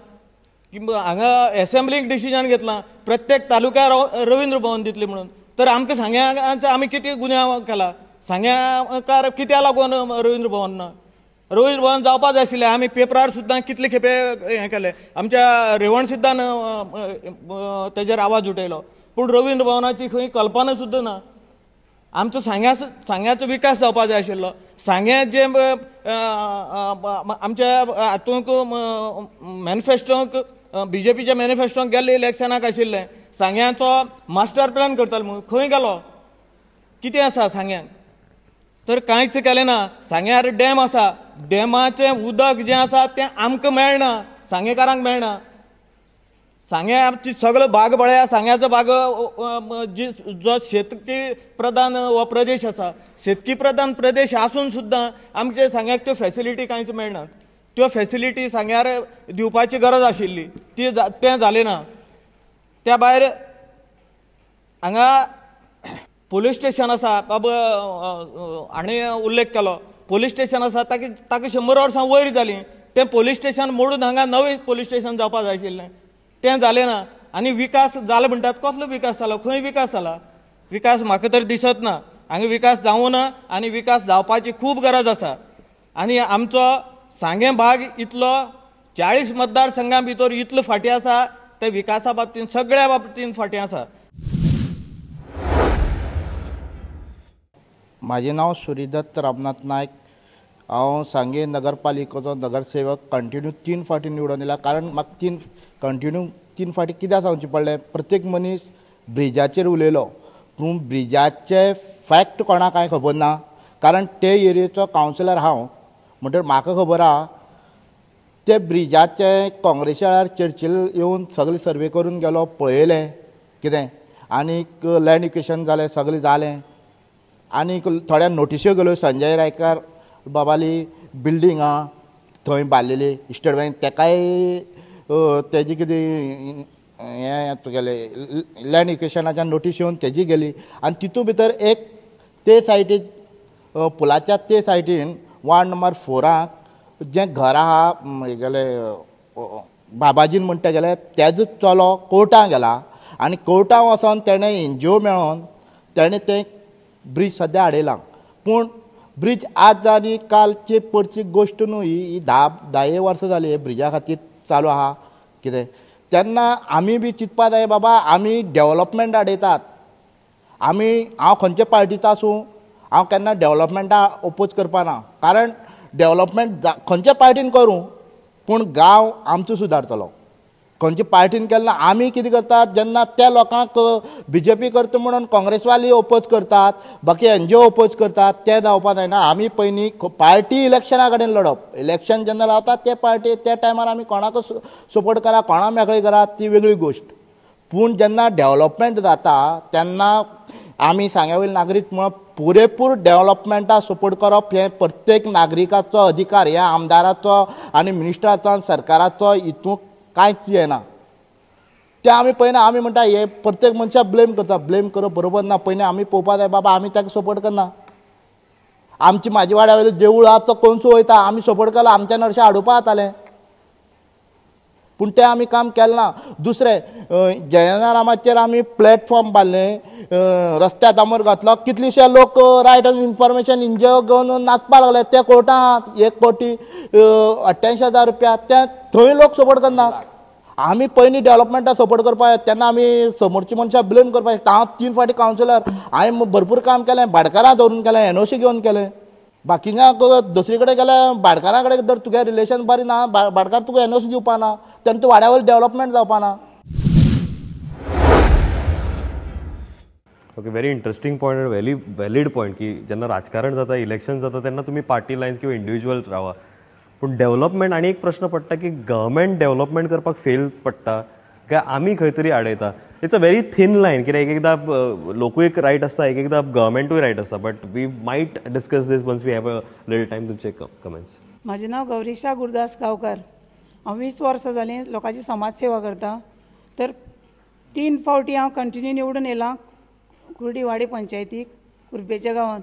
की हांगा एसेंब्लीक डिसिजन घेतलां प्रत्येक तालुक्यार रवींद्र भवन दितली म्हणून. तर आमकां सांग्याचे आमी कितें गुन्यांव केला? सांग्याकार कित्याक लागून रवींद्र भवन ना? रवींद्र भवन जावपा जाय आशिल्लें. आमी पेपरार सुद्दां कितले खेपे हें केलें, आमच्या रेवण सिद्धान तेजेर आवाज उठयलो, पूण रवींद्र भवनाची खंय कल्पना सुद्दां ना. आमचो सांग्याचो विकास जावपा जाय आशिल्लो. सांग्या जे आमच्या हातूंक मॅनिफेस्टोंक, बीजेपीच्या मॅनिफेस्टोंक गेल्ले इलेक्शनाक आशिल्लें सांग्याचो मास्टर प्लॅन करतालो म्हणून, खंय गेलो? कितें आसा सांग्याक? तर कांयच केलें ना. सांग्यार डॅम आसा, डॅमाचें उदक जें आसा तें आमकां मेळना, सांगेकारांक मेळना. सांग्याची सगळो भाग पळया, सांग्याचो भाग जी जो शेतकी प्रधान हो प्रदेश आसा, शेतकी प्रधान प्रदेश आसून सुद्दां आमचे सांग्याक त्यो फॅसिलिटी कांयच मेळना. त्यो फॅसिलिटी सांग्यार दिवपाची गरज आशिल्ली, ती तें जालें ना. त्या भायर हांगा पोलीस स्टेशन आसा, बाबा हाणें उल्लेख केलो, पोलीस स्टेशन आसा ताका 100 वर्सां वयर जालीं. तें पोलीस स्टेशन मोडून हांगा नवें पोलीस स्टेशन जावपा जाय आशिल्लें, तें जालें ना. आनी विकास जाला म्हणटात, कसलो विकास जालो? खंय विकास जाला? विकास म्हाका तर दिसत ना. हांगा विकास जावूं ना आनी विकास जावपाची खूब गरज आसा. आनी आमचो सांगें भाग इतलो 40 मतदारसंघां भितर इतलो फाटीं आसा, ते विकासा बाबतीन सगळ्या बाबतीन फाटीं आसा. म्हाजें नांव सुरिदत्त रामनाथ नायक. हांव सांगें नगरपालिकेचो नगरसेवक कंटिन्यू 3 फावटी निवडून येयला. कारण म्हाका कंटिन्यू 3 फावटी कित्याक सांगचें पडलें, प्रत्येक मनीस ब्रिजाचेर उलयलो पूण ब्रिजाचे फॅक्ट कोणाक कांय खबर ना. कारण ते एरियेचो कावन्सिलर हांव म्हणटकीर म्हाका खबर आहा ते ब्रिजाचे काँग्रेसी वेळार चर्चील येवन सगळें सर्वे करून गेलो, पळयलें कितें, आनीक लँड इक्वेशन जालें, सगळें जालें. आनीक थोड्या नोटिस्यो गेल्यो, संजय रायकार बाबाली बिल्डींग आहा थंय बांदलेली स्टेट बँक, तेकाय तेजी कितें हें तुगेलें लँड इक्वेशनाच्या नोटीस येवन तेजी गेली. आनी तितू भितर एक ते सायडीन पुलाच्या ते सायडीन वार्ड नंबर 4 जें घर आहा गेले बाबाजीन म्हणटा गेले, तेजो चलो कोर्टां गेला आनी कोर्टां वचोन तेणें एनजीओ मेळोन तेणें तें ब्रीज सद्या हाडयलां. पूण ब्रीज आज आनी कालची परची गोश्ट न्हू, ही 10 वर्सां जाली हे ब्रिजा खातीर चालू आहा कितें. तेन्ना आमी बी चिंतपा जाय बाबा आमी डेवलपमेंट हाडयतात, आमी हांव खंयचे पार्टीचो आसूं हांव केन्ना डेवलपमेंटा ओपोज करपा ना, कारण डेवलपमेंट खंयच्या पार्टीन करूं पूण गांव आमचो सुदारतलो. खंयचे पार्टीन केन्ना आमी कितें करतात, जेन्ना त्या लोकांक बीजेपी करता म्हणून काँग्रेसवाली ओपोज करतात, बाकी एनजीओ ओपोज करतात, तें जावपा जायना. आमी पयलीं पार्टी इलेक्शना कडेन लडप, इलेक्शन जेन्ना रावता ते पार्टी त्या टायमार आमी कोणाक सपोर्ट करा कोणाक मेकळी करा ती वेगळी गोश्ट, पूण जेन्ना डेवलपमेंट जाता तेन्ना आमी सांग्या वयले नागरीक म्हणून पुरेपूर डेवलपमेंटाक सपोर्ट करप हें प्रत्येक नागरिकाचो अधिकार, ह्या आमदाराचो आनी मिनिस्टराचो आनी सरकाराचो हितूंत कांयच येना. तें आमी पळयना, आमी म्हणटा हे प्रत्येक मनशाक ब्लेम करता, ब्लेम करप बरोबर ना. पयलीं आमी पळोवपा जाय बाबा आमी ताका सपोर्ट करना, आमची म्हाजे वाड्या वयलें देवूळ आसा तो कोनसो वयता आमी सपोर्ट केला, आमच्या नर्शा हाडोवपा जातालें, पूण तें आमी काम केलें ना. दुसरें जयनारामाचेर आमी प्लॅटफॉर्म बांदलें, रस्त्या दामोर घातलो, कितलेशे लोक रायट ऑफ इन्फॉर्मेशन एनजीओ घेवन नाचपाक लागले. ते कोर्टांत 1,88,000 रुपया ते थंय लोक सपोर्ट करना. आमी पयलीं डेवलपमेंटाक सपोर्ट करपाक तेन्ना आमी समोरची मनशां ब्लेम करपाक शकता. हांव 3 फावटी कावन्सिलर, हांवें भरपूर काम केलें, भाटकारां दवरून केलें, एनओसी घेवन केलें. बाकीच्यांक दुसरे कडेन गेल्यार भाटकारां कडेन जर तुगे रिलेशन बरें ना, भाटकार तुका एनओसी दिवपा ना, तेन्ना तूं वाड्या वयलें डेवलपमेंट जावपा ना. Okay, very interesting point and very valid point की जेन्ना राजकारण जाता, इलेक्शन जाता तेन्ना तुमी पार्टी लायन्स किंवा इंडिविज्युअल रावा, पूण डेव्हलपमेंट आनी एक प्रश्न पडटा की गव्हर्मेंट डेव्हलपमेंट करपाक फेल पडटा काय आमी खंय तरी आडयता. It's a very thin line, कित्याक एक एकदां लोकूय रायट आसता, एक एकदां गव्हर्मेंटूय रायट आसता. But we might discuss this once we have a little time. तुमचे कमेंट्स. म्हाजें नांव गौरीशा गुरुदास गांवकार. हांव 20 वर्सां जालीं लोकांची समाज सेवा करता. तर 3 फावटी हांव कंटिन्यू निवडून येयलां कुर्डीवाडी पंचायतीक कुर्पेच्या गांवांत.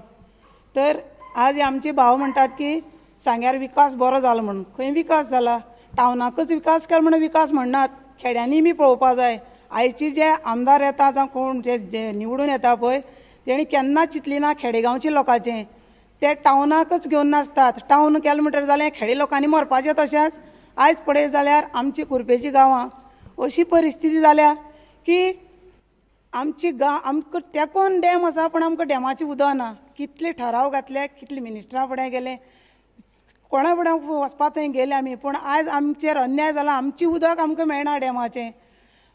तर आज आमचे भाव म्हणटात की सांग्यार विकास बरो जालो म्हणून. खंय विकास जाला? टावनाकच विकास केलो म्हणून विकास म्हणनात, खेड्यांनी बी पळोवपा जाय. आयची जे आमदार येता जावं कोण जे निवडून येता पळय तेणी केन्ना चिंतली ना खेडेगांवच्या लोकांचें. ते टावनाकच घेवन नासतात. टावन केलें म्हणटकीर जालें, खेडे लोकांनी मरपाचें. तशेंच आयज पळयत जाल्यार आमची कुर्पेची गांवां अशी परिस्थिती जाल्या की आमची गांव आमकां तेंकोन डॅम आसा पूण आमकां डॅमाचें उदक ना. कितले ठराव घातले, कितले मिनिस्टरां फुडें गेले, कोणा फुडें वचपा थंय गेले आमी, पूण आयज आमचेर अन्याय जाला. आमचें उदक आमकां मेळना डॅमाचें.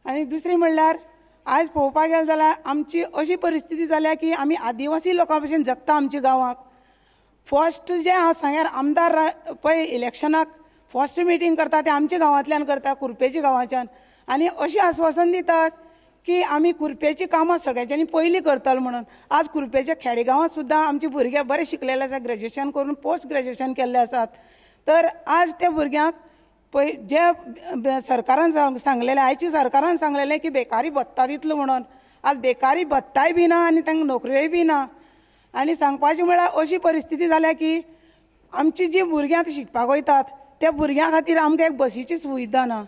आनी दुसरें म्हणल्यार आयज पळोवपाक गेलें जाल्यार आमची अशी परिस्थिती जाल्या की आमी आदिवासी लोकां भशेन जगता आमच्या गांवाक. फर्स्ट जे हांव सांग्यार आमदार पळय इलेक्शनाक फर्स्ट मिटींग करता ते आमच्या गांवांतल्यान करता, कुर्पेच्या गांवाच्यान. आनी अशें आस्वासन दितात की आमी कुर्पेची कामां सगळ्यांच्यानी पयलीं करतले म्हणून. आज कुर्पेच्या खेडेगांवांत सुद्दां आमचे भुरगे बरे शिकलेले आसा, ग्रेज्युएशन करून पोस्ट ग्रेज्युएशन केल्ले आसात. तर आज त्या भुरग्यांक पळय जे सरकारान सांगलेलें, आयच्या सरकारान सांगलेलें की बेकारी भत्ता दितलो म्हणून, आज बेकारी भत्ताय बी ना आनी तांकां नोकऱ्योय बी ना. आनी सांगपाचें म्हळ्यार अशी परिस्थिती जाल्या की आमची जी भुरग्यां आतां शिकपाक वयतात त्या भुरग्यां खातीर आमकां एक बसीची सुविधा ना.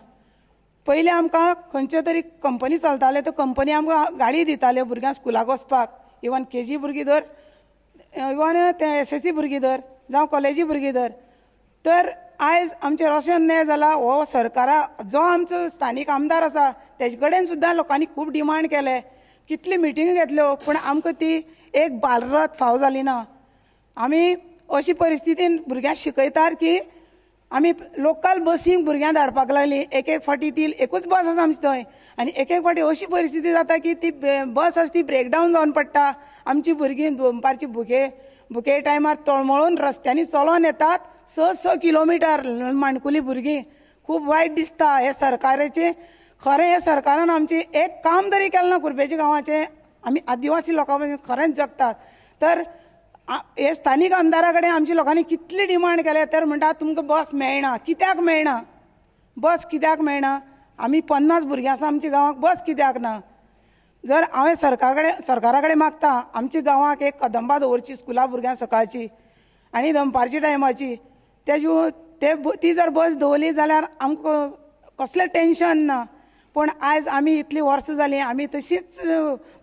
पयलीं आमकां खंयच्यो तरी कंपनी चलताले, त्यो कंपनी आमकां गाडी दिताल्यो भुरग्यांक स्कुलाक वचपाक. इवन केजी भुरगीं धर, इवन ते एस एस सी भुरगीं धर, जावं कॉलेजी भुरगीं धर. तर आयज आमचेर अशें अन्याय जाला. हो सरकारा जो आमचो स्थानीक आमदार आसा तेजे कडेन सुद्दां लोकांनी खूब डिमांड केले, कितली मिटिंग घेतल्यो, पूण आमकां ती एक बालरथ फाव जाली ना. आमी अशी परिस्थितीन भुरग्यांक शिकयतात की आमी लोकल बसींक भुरग्यांक धाडपाक लागली. एक एक फावटी ती एकूच बस आसा आमची थंय, आनी एक एक फावटी अशी परिस्थिती जाता की ती बस आसा ती ब्रेकडावन जावन पडटा. आमची भुरगीं दनपारची भुके टायमार तळमळून रस्त्यांनी चलोन येतात 6-6 किलोमिटर माणकुली भुरगीं. खूब वायट दिसता हे सरकाराचें. खरें हे सरकारान आमचें एक काम तरी केलें ना कुर्पेच्या गांवाचें. आमी आदिवासी लोकां भशेन खरेंच जगतात. तर हे स्थानीक आमदारा कडेन आमच्या लोकांनी कितली डिमांड केल्या, तर म्हणटा तुमकां बस मेळना. कित्याक मेळना बस? कित्याक मेळना? आमी 50 भुरगीं आसा आमच्या गांवाक, बस कित्याक ना? जर हांवें सरकारा कडेन मागता आमच्या गांवाक एक कदंबा दवरची स्कुला भुरग्यांक सकाळची आनी दनपारच्या टायमाची. ती जर बस दवरली जाल्यार आमकां कसलें टेंशन ना. पूण आयज आमी इतलीं वर्सां जालीं आमी तशीच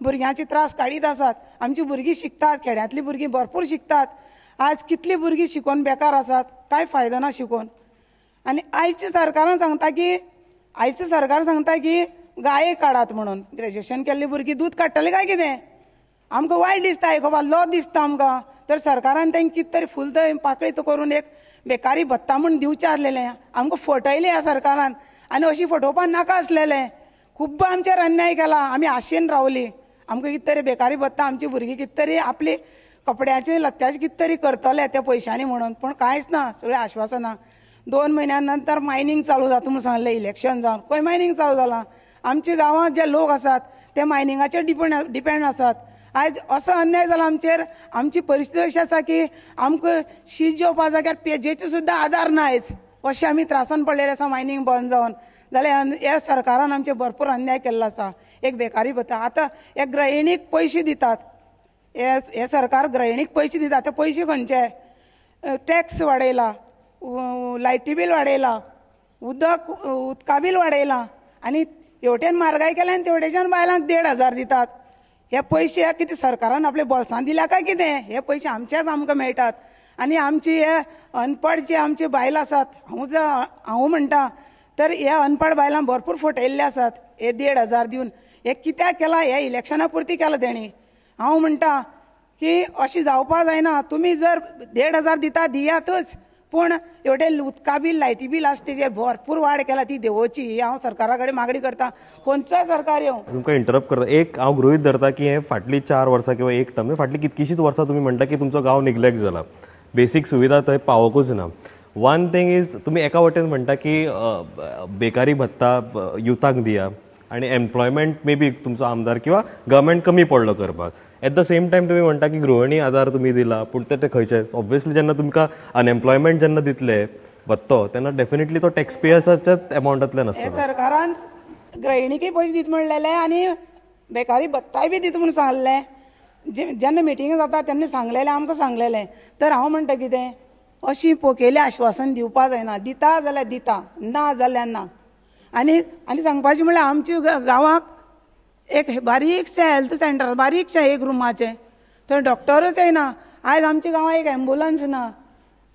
भुरग्यांचे त्रास काडीत आसात. आमची भुरगीं शिकतात, खेड्यांतलीं भुरगीं भरपूर शिकतात. आज कितलीं भुरगीं शिकोवन बेकार आसात, कांय फायदो ना शिकोवन. आनी आयच्या सरकारान सांगता की, आयचें सरकार सांगता की गाये काडात म्हणून. ग्रेज्युएशन केल्लीं भुरगीं दूद काडटलीं काय कितें? आमकां वायट दिसता, एक बाबा लॉ दिसता आमकां. तर सरकारान तांकां कितें तरी फूल पाकळी करून एक बेकारी भत्ता म्हूण दिवचें आसलेलें. आमकां फटयलें ह्या सरकारान आनी अशी फटोवपाक नाका आसलेलें. खूब्ब आमचेर अन्याय केला. आमी आशेन रावली आमकां कितें तरी बेकारी भत्ता, आमची भुरगीं कितें तरी आपली कपड्याचे लत्त्याचे कितें तरी करतले त्या पयशांनी म्हणून, पूण कांयच ना, सगळीं आश्वासनां. 2 म्हयन्या नंतर मायनींग चालू जाता म्हणून सांगलें, इलेक्शन जावन खंय मायनींग चालू जालां? आमच्या गांवांत जे लोक आसात ते मायनिंगाचेर डिपेंड आसात. आयज असो अन्याय जाला आमचेर. आमची परिस्थिती अशी आसा की आमकां शीत जेवपा जाग्यार पेजेचो सुद्दां आदार ना आयज. अशें आमी त्रासान पडलेले आसा मायनींग बंद जावन. जाल्यार ह्या सरकारान आमचेर भरपूर अन्याय केल्लो आसा. एक बेकारी भत्ता आतां एक गृहिणीक पयशे दितात, हे सरकार गृहिणीक पयशे दितात, ते पयशे खंयचे? टॅक्स वाडयला, लायटी बील वाडयला, उदका बील वाडयलां, आनी हेवटेन म्हारगाय केल्या आनी तेवटेच्यान बायलांक 1500 दितात. हे पयशे कितें सरकारान आपल्या बोल्सान दिल्या काय कितें? हे पयशे आमचेच आमकां मेळटात. आनी आमची हे अनपड जे आमची बायलां आसात, हांव म्हणटा तर हे अनपड बायलां भरपूर फटयल्ले आसात हे 1500 दिवन. हे कित्याक केलां? हे इलेक्शना पुरती केलां तेणी. हांव म्हणटा की अशें जावपा जायना. तुमी जर 1500 दिता दियातच, पूण एवढे उदका बील लायटी बील आसा तेजेर भरपूर वाड केला, ती देवोची. ही हांव सरकारा कडेन मागणी करता, खंयचोय सरकार येवं. तुमकां इंटरप्ट करता, एक हांव गृहीत धरता की हे फाटली 4 वर्सां किंवा एक टर्म, फाटली कितकीशीच वर्सां तुमी म्हणटा की तुमचो गांव निग्लेक्ट जाला, बेसीक सुविधा थंय पावोकूच ना. वन थिंग is तुमी एका वटेन म्हणटा की बेकारी भत्ता युथाक दिया आनी एम्प्लॉयमेंट मे बी तुमचो आमदार किंवा गव्हर्मेंट कमी पडलो करपाक. एट the same time तुमी म्हणटा की गृहिणी आधार तुमी दिला, पूण ते खंयचे ऑब्वियसली जेन्ना तुमकां अनएम्प्लॉयमेंट जेन्ना दितले भत्तो तेन्ना डेफिनेटली तो टॅक्स पेयर्साच्याच एमावंटांतल्यान आसता. सरकारान गृहिणीकय पयशे दित म्हणलेले आनी बेकारी भत्ताय बी दित म्हणून सांगलें. जेन्ना मिटिंग जाता तेन्ना सांगलेलें, आमकां सांगलेलें. तर हांव म्हणटा कितें, अशी पोकेलें आश्वासन दिवपा जायना. दिता जाल्यार दिता, ना जाल्यार ना. आनी आनी सांगपाचें म्हणल्यार आमच्या गांवाक एक बारीकशें हेल्थ सेंटर, बारीकशें एक रुमाचें, थंय डॉक्टरूच येना. आयज आमच्या गांवांत एक एम्बुलन्स ना.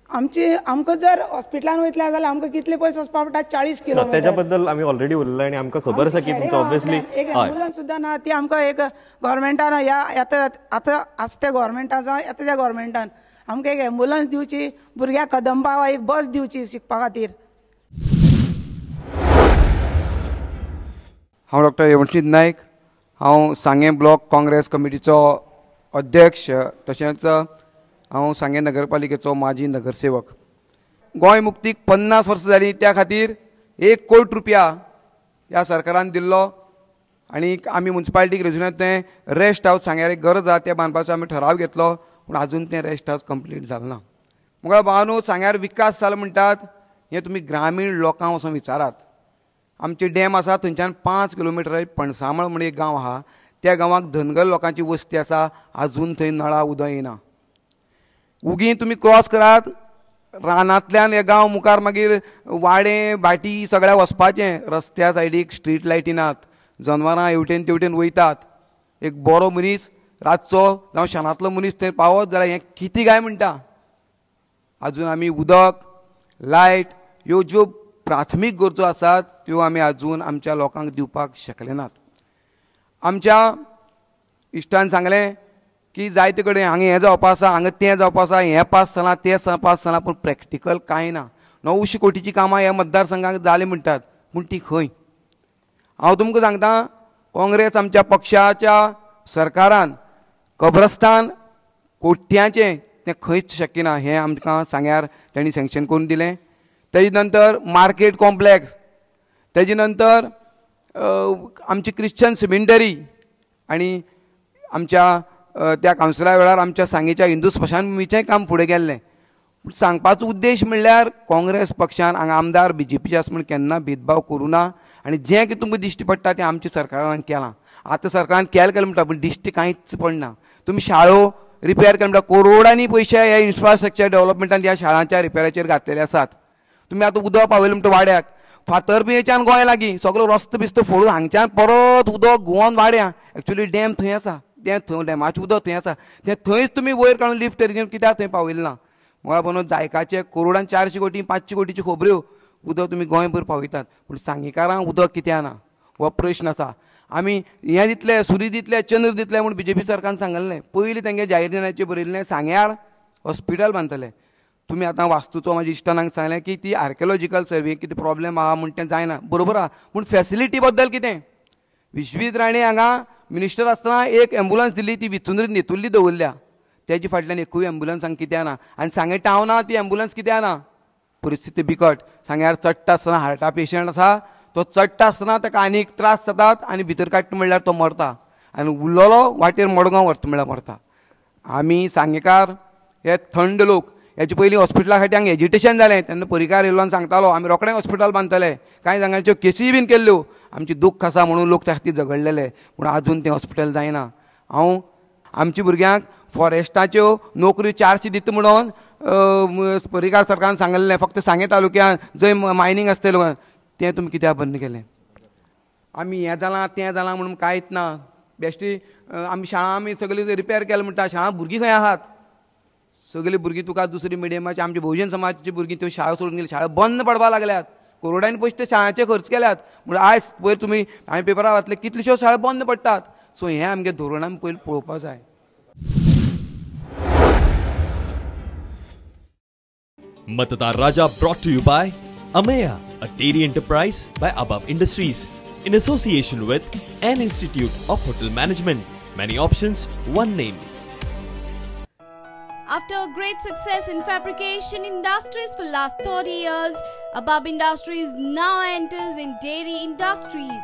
आमची आमकां जर हॉस्पिटलान वयतले जाल्यार आमकां कितले पयस वचपा पडटा, 40 किलोमिटर. तेच्या बद्दल आमी ऑलरेडी उलयला आनी आमकां खबर आसा की तुमचो ऑब्वियसली एक एम्बुलन्स सुद्दां ना. ती आमकां एक गव्हर्मेंटान ह्या आतां आतां आसा त्या गव्हर्मेंटान जावं येता त्या गव्हर्मेंटान आमकां एक एम्बुलन्स दिवची, भुरग्यांक कदंबा एक बस दिवची शिकपा खातीर. हांव डॉक्टर यवंशीत नायक, हांव सांगें ब्लॉक काँग्रेस कमिटीचो अध्यक्ष, तशेंच हांव सांगें नगरपालिकेचो माजी नगरसेवक. गोंय मुक्तीक 50 वर्सां जालीं, त्या खातीर 1 कोटी रुपया ह्या सरकारान दिल्लो आनी आमी मुन्सिपालिटीक रेजून तें रेस्ट हावस सांग्यार एक गरज आसा तें बांदपाचो आमी ठराव घेतलो, पूण आजून तें रेस्ट हावस कंप्लीट जालें ना. मुगेल्या भावानू, सांग्यार विकास जालो म्हणटात हें तुमी ग्रामीण लोकांक वचोन विचारात. आमचे डॅम आसा थंयच्यान 5 किलोमिटर पणसामळ म्हण एक गांव आहा, त्या गांवाक धनगर लोकांची वस्ती आसा, आजून थंय नळा उदक येना. उगी तुमी क्रॉस करात, रानांतल्यान हे गांव मुखार मागीर वाडे भाटी सगळ्या वचपाचें, रस्त्या सायडीक स्ट्रीट लायटी नात, जनवरां हेवटेन तेवटेन वयतात. एक बरो मनीस रातचो जावं शेणांतलो मनीस थंय पावत जाल्यार हें कितें काय म्हणटा. आजून आमी उदक, लायट ह्यो ज्यो प्राथमीक गरजो आसात त्यो आमी आजून आमच्या लोकांक दिवपाक शकले नात. आमच्या इश्टान सांगलें की जायते कडेन हांगा हें जावपा आसा, हांगा तें जावपा आसा, हें पास जालां, तें पास जालां, पूण प्रॅक्टिकल कांय ना. 900 कोटीचीं कामां ह्या मतदारसंघाक जालीं म्हणटात, पूण ती खंय? हांव तुमकां सांगता, काँग्रेस आमच्या पक्षाच्या सरकारान कब्रस्तान कोट्यांचें तें खंयच शक्य ना, हें आमकां सांग्यार तेणी सँक्शन करून दिलें. तेजे नंतर मार्केट कॉम्प्लेक्स, तेजे नंतर आमची क्रिश्चन सिमेंटरी आनी आमच्या त्या कावन्सिला वेळार आमच्या सांगेच्या हिंदू स्मशानभुमीचेंय काम फुडें गेल्लें. पूण सांगपाचो उद्देश म्हणल्यार काँग्रेस पक्षान हांगा आमदार बीजेपीचे आसा म्हूण केन्ना भेदभाव करूं ना आनी जें कितें तुमकां दिश्टी पडटा तें आमच्या सरकारान केलां. आतां सरकारान केलें केलें म्हणटा, पूण दिश्टी कांयच पडना. तुमी शाळो रिपेर केलें म्हणटा, करोडांनी पयशे ह्या इन्फ्रास्ट्रक्चर डेव्हलपमेंटान ह्या शाळांच्या रिपेराचेर घातलेले आसात. तुमी आतां उदक पावयलें म्हणटा वाड्याक, फातरपेंच्यान गोंय लागीं सगळो रस्तो बिस्तो फोडून हांगच्यान परत उदक घुंवोन वाड्या. एक्चुअली डॅम थंय आसा, तें थंय डॅमाचें उदक थंय आसा, तें थंयच तुमी वयर काडून लिफ्ट इरिगेशन कित्याक थंय पावयलें ना? मुखार पळोवन जायकाचे करोडान 400 कोटी 500 कोटीच्यो खबऱ्यो उदक तुमी गोंयभर पावयतात, पूण सांगेकारांक उदक कित्याक ना हो प्रश्न आसा. आमी हें दितले, सुरी दितले, चंद्र दितले म्हूण बीजेपी सरकारान सांगलें. पयलीं तेंगे जाहीरनाम्याचेर बरयल्लें सांग्यार हॉस्पिटल बांदतले. तुमी आतां वास्तूचो म्हाज्या इश्टान सांगलें की ती आर्कियोलॉजिकल सर्वे कितें प्रॉब्लेम आहा म्हूण तें जायना, बरोबर आहा, पूण फॅसिलिटी बद्दल कितें? विश्वीत राणे हांगा मिनिस्टर आसतना एक एम्बुलन्स दिली, ती विचुंद्री नेतुर्ली दवरल्या, तेजे फाटल्यान एकूय एम्बुलन्स हांगा कित्याक ना? आनी सांगें टावना ती एम्बुलन्स कित्याक ना? परिस्थिती बिकट. सांग्यार चडटा आसतना हार्टा पेशंट आसा, तो चडटा आसतना ताका आनीक त्रास जातात आनी भितर काडटा म्हणल्यार तो मरता, आनी उरलेलो वाटेर मडगांव व्हरता म्हणल्यार मरता. आमी सांगेकार हे थंड लोक. हेचे पयलीं हॉस्पिटला खातीर हांगा एजिटेशन जालें तेन्ना परिकार येयलो आनी सांगतालो आमी रोखडें हॉस्पिटल बांदतले. कांय जाणांच्यो केसीय बीन केल्ल्यो, आमचें दुख्ख आसा म्हणून लोक त्या खातीर झगडलेले, पूण आजून तें हॉस्पिटल जायना. हांव आमच्या भुरग्यांक फॉरेस्टाच्यो नोकऱ्यो 400 दिता म्हणून परिकार सरकारान सांगलें, फक्त सांगें तालुक्यान जंय मायनींग आसतलें तें तुमी कित्याक बंद केलें? आमी हें जालां तें जालां म्हणून कांयच ना. बेश्टी आमी शाळा आमी सगळी रिपेर केलें म्हणटा, शाळा भुरगीं खंय आहात? सगळीं भुरगीं तुका दुसरी मिडियमाची आमची बहुजन समाजाची भुरगीं त्यो शाळा सोडून गेली, शाळा बंद पडपाक लागल्यात. करोडांनी पयशे ते शाळांचे खर्च केल्यात. म्हणून आयज पयर तुमी हांवें पेपरार वाचलें कितल्योश्यो शाळा बंद पडटात. सो हें आमगें धोरण आमी पयलीं पळोवपाक जाय. Matdar Raja brought to you by Ameya, a dairy enterprise by Above Industries, in association with an Institute of Hotel Management. Many options, one name. After a great success in fabrication industries for last 30 years, Above Industries now enters in dairy industries.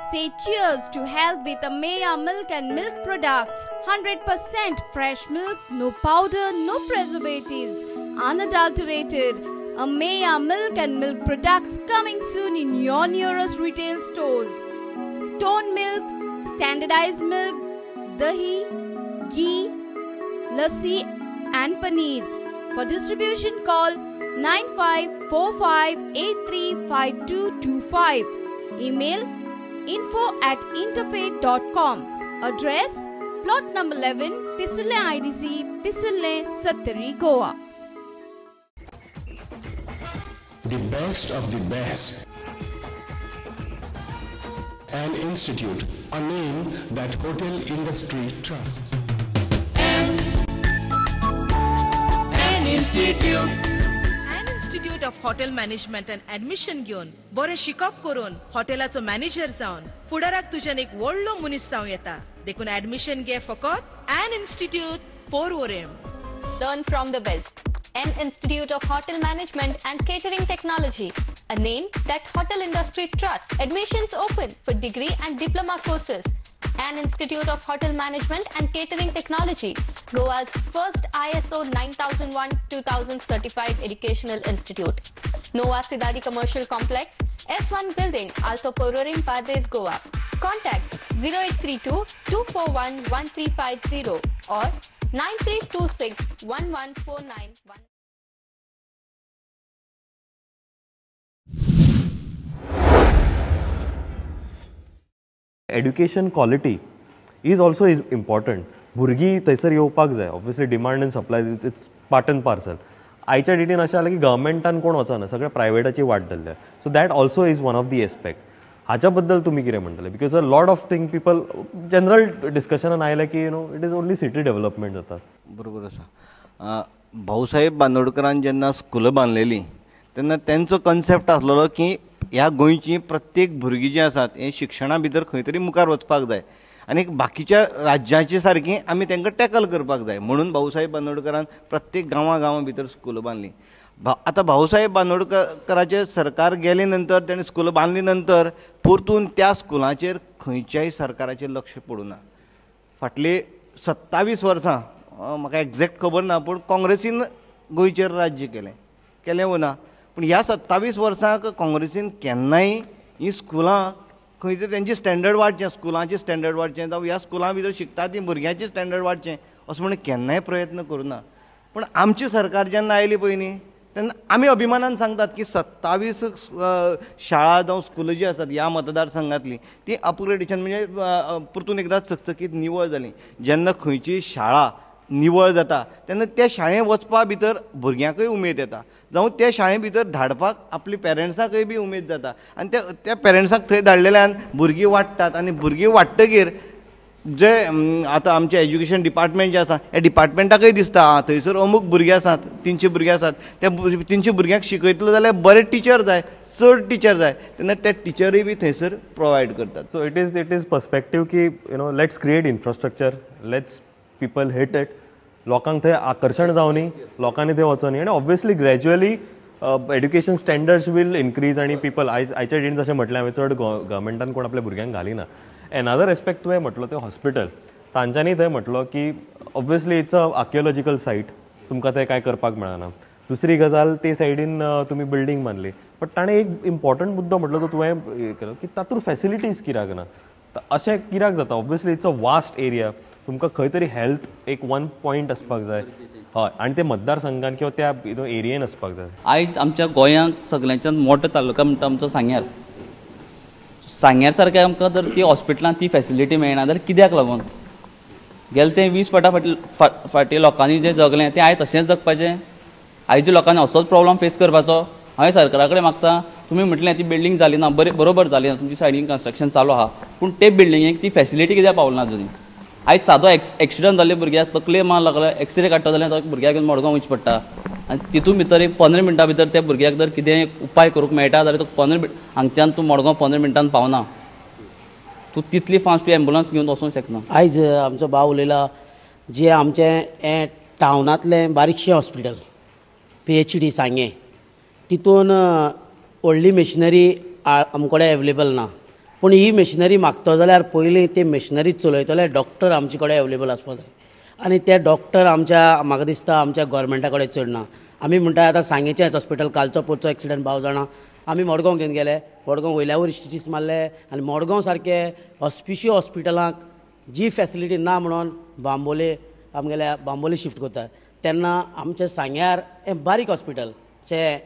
Say cheers to health with Ameya milk and milk products. 100% fresh milk, no powder, no preservatives, unadulterated. Ameya milk and milk products coming soon in your nearest retail stores. Toned milk, standardized milk, dahi, ghee, lassi and paneer. For distribution call 9545835225. Email info@interfaith.com. Address: Plot number 11, Pisule IDC, Pisule, Sattari, Goa. The best of the best. An institute, a name that hotel industry trusts. An institute. An Institute of Hotel Management and Admission घेवन बरें शिकप करून हॉटेलाचो manager जावन फुडाराक तुज्यान एक व्हडलो मनीस जावं येता. देखून ऍडमिशन घे फकत An Institute, Porvorim. Learn from the best. An Institute of Hotel Management and Catering Technology, a name that hotel industry trusts. Admissions open for degree and diploma courses. An Institute of Hotel Management and Catering Technology, Goa's first ISO 9001-2000 certified educational institute. Nova Sidadi Commercial Complex, S1 Building, Alto Porvorim, Pardes, Goa. Contact 0832 241 1350 or 9326 11491. Education quality is also important. भुरगीं थंयसर येवपाक जाय. Obviously demand and supply it's part and parcel. आयच्या डेटीन अशें जालें की गव्हर्मेंटान कोण वचना, सगळें प्रायवेटाची वाट धरल्या. So that also is one of the aspect. हाच्या बद्दल तुमी कितें म्हणटले? Because a lot of thing people general डिस्कशनान आयलें की you know it is only city development जाता. बरोबर आसा. भाऊसाहेब बांदोडकरान जेन्ना स्कुलां बांदलेलीं तेन्ना तेंचो कन्सेप्ट आसलेलो की ह्या गोंयची प्रत्येक भुरगीं जीं आसात हें शिक्षणा भितर खंय तरी मुखार वचपाक जाय आनी बाकीच्या राज्याचे सारकीं आमी तांकां टॅकल करपाक जाय म्हणून भाऊसाहेब बांदोडकरान प्रत्येक गांवां गांवां भितर स्कुलां बांदलीं. आतां भाऊसाहेब बांदोडकराचें सरकार गेले नंतर ताणें स्कुलां बांदले नंतर परतून त्या स्कुलांचेर खंयच्याय सरकाराचें लक्ष पडूं ना. फाटलीं 27 वर्सां म्हाका एग्जॅक्ट खबर ना पूण काँग्रेसीन गोंयचेर राज्य केलें केलें वो ना, पूण ह्या 27 वर्सांक काँग्रेसीन केन्नाय हीं स्कुलां खंय तरी तेंची स्टँडर्ड वाडचें, स्कुलांचें स्टँडर्ड वाडचें जावं ह्या स्कुलां भितर शिकता ती भुरग्यांचें स्टँडर्ड वाडचें असो म्हणून केन्नाय प्रयत्न करूं ना. पूण आमची सरकार जेन्ना आयली पळय न्ही तेन्ना आमी अभिमानान सांगतात की 27 शाळा जावं स्कुलां जीं आसात ह्या मतदारसंघांतलीं ती अपग्रेडेशन म्हणजे परतून एकदां चकचकीत निवळ जालीं. जेन्ना खंयची शाळा निवळ जाता तेन्ना त्या शाळेंत वचपा भितर भुरग्यांकूय उमेद येता जावं त्या शाळे भितर धाडपाक आपली पेरंट्सांकय बी उमेद जाता आनी त्या पेरंट्सांक थंय धाडलेल्यान भुरगीं वाडटात आनी भुरगीं वाडटगीर जे आतां आमचें एज्युकेशन डिपार्टमेंट जें आसा ह्या डिपार्टमेंटाकय दिसता आं थंयसर अमूक भुरगे आसात, 300 भुरगे आसात, त्या 300 भुरग्यांक शिकयतलो जाल्यार बरे टिचर जाय, चड टिचर जाय, तेन्ना ते टिचरूय बी थंयसर प्रोवायड करतात. So it is perspective की you know let's create infrastructure, let's people hate it, लोकांक थंय आकर्शण जावनी, लोकांनी थंय वचोनी आनी obviously gradually education standards will increase आनी पीपल आयज आयच्या डेटीन जशें म्हटलें हांवें चड गव्हर्मेंटान कोण आपल्या भुरग्यांक घालिना. एनदर एस्पेक्ट तुवें म्हटलो तें हॉस्पिटल, तांच्यांनी थंय म्हटलो की obviously it's a archaeological site, तुमकां थंय कांय करपाक मेळना. दुसरी गजाल ते सायडीन तुमी बिल्डींग बांदली, बट ताणें एक इम्पॉर्टंट मुद्दो म्हटलो तो तुवें केलो की तातूंत फॅसिलिटीज कित्याक ना, अशें कित्याक जाता? Obviously it's a vast area, तुमकां खंय तरी हेल्थ एक वन पॉयंट आसपाक जाय. हय, आनी ते मतदारसंघान किंवा त्या एरियेन आसपाक जाय. आयज आमच्या गोंयांत सगळ्यांच्यान मोठो तालुका म्हणटा आमचो सांग्यार. सांग्यार सारकें आमकां जर ती हॉस्पिटलांत ती फॅसिलिटी मेळना जाल्यार कित्याक लागून? गेले ते 20 फाटी फाटीं लोकांनी जें जगलें तें आयज तशेंच जगपाचें? आयज लोकांनी असोच प्रॉब्लम फेस करपाचो? हांवें सरकारा कडेन मागता, तुमी म्हटलें ती बिल्डींग जाली ना, बरें बरोबर जाली ना, तुमची सायडीन कन्स्ट्रक्शन चालू आहा, पूण ते बिल्डिंगेक ती फॅसिलिटी कित्याक पावना ना अजुनूय? आयज सादो एक्सिडंट जाल्ले भुरग्याक तकले मार लागलो, एक्सरे काडटा जाल्यार तो भुरग्याक घेवन मडगांव वयचें पडटा. आनी तितून भितर एक 15 मिनटां भितर त्या भुरग्याक जर कितें उपाय करूंक मेळटा जाल्यार तो 15 हांगच्यान तूं मडगांव 15 मिनटान पावना, तूं तितली फास्ट तूं एम्बुलन्स घेवन वचूंक शकना. आयज आमचो भाव उलयला जे आमचें हें टावनांतलें बारीकशें हॉस्पिटल PHD सांगें, तितून व्हडली मशिनरी आमचे कडेन एवेलेबल ना. पूण ही मशिनरी मागता जाल्यार पयलीं ती मशिनरी चलयतले डॉक्टर आमचे कडेन एवेलेबल आसपाक जाय आनी ते डॉक्टर आमच्या म्हाका दिसता आमच्या गोवोरमेंटा कडेन चड ना. आमी म्हणटा आतां सांगेचेंच हॉस्पिटल कालचो पोरचो एक्सिडंट भाव जाणा, आमी मडगांव घेवन गेले, मडगांव वयल्या वयर स्टिचीस मारले आनी मडगांव सारके हॉस्पिशियो हॉस्पिटलांक जी फॅसिलिटी ना म्हणून बांबोले आमगेल्या बांबोले शिफ्ट करता. तेन्ना आमच्या सांग्यार हें बारीक हॉस्पिटल चें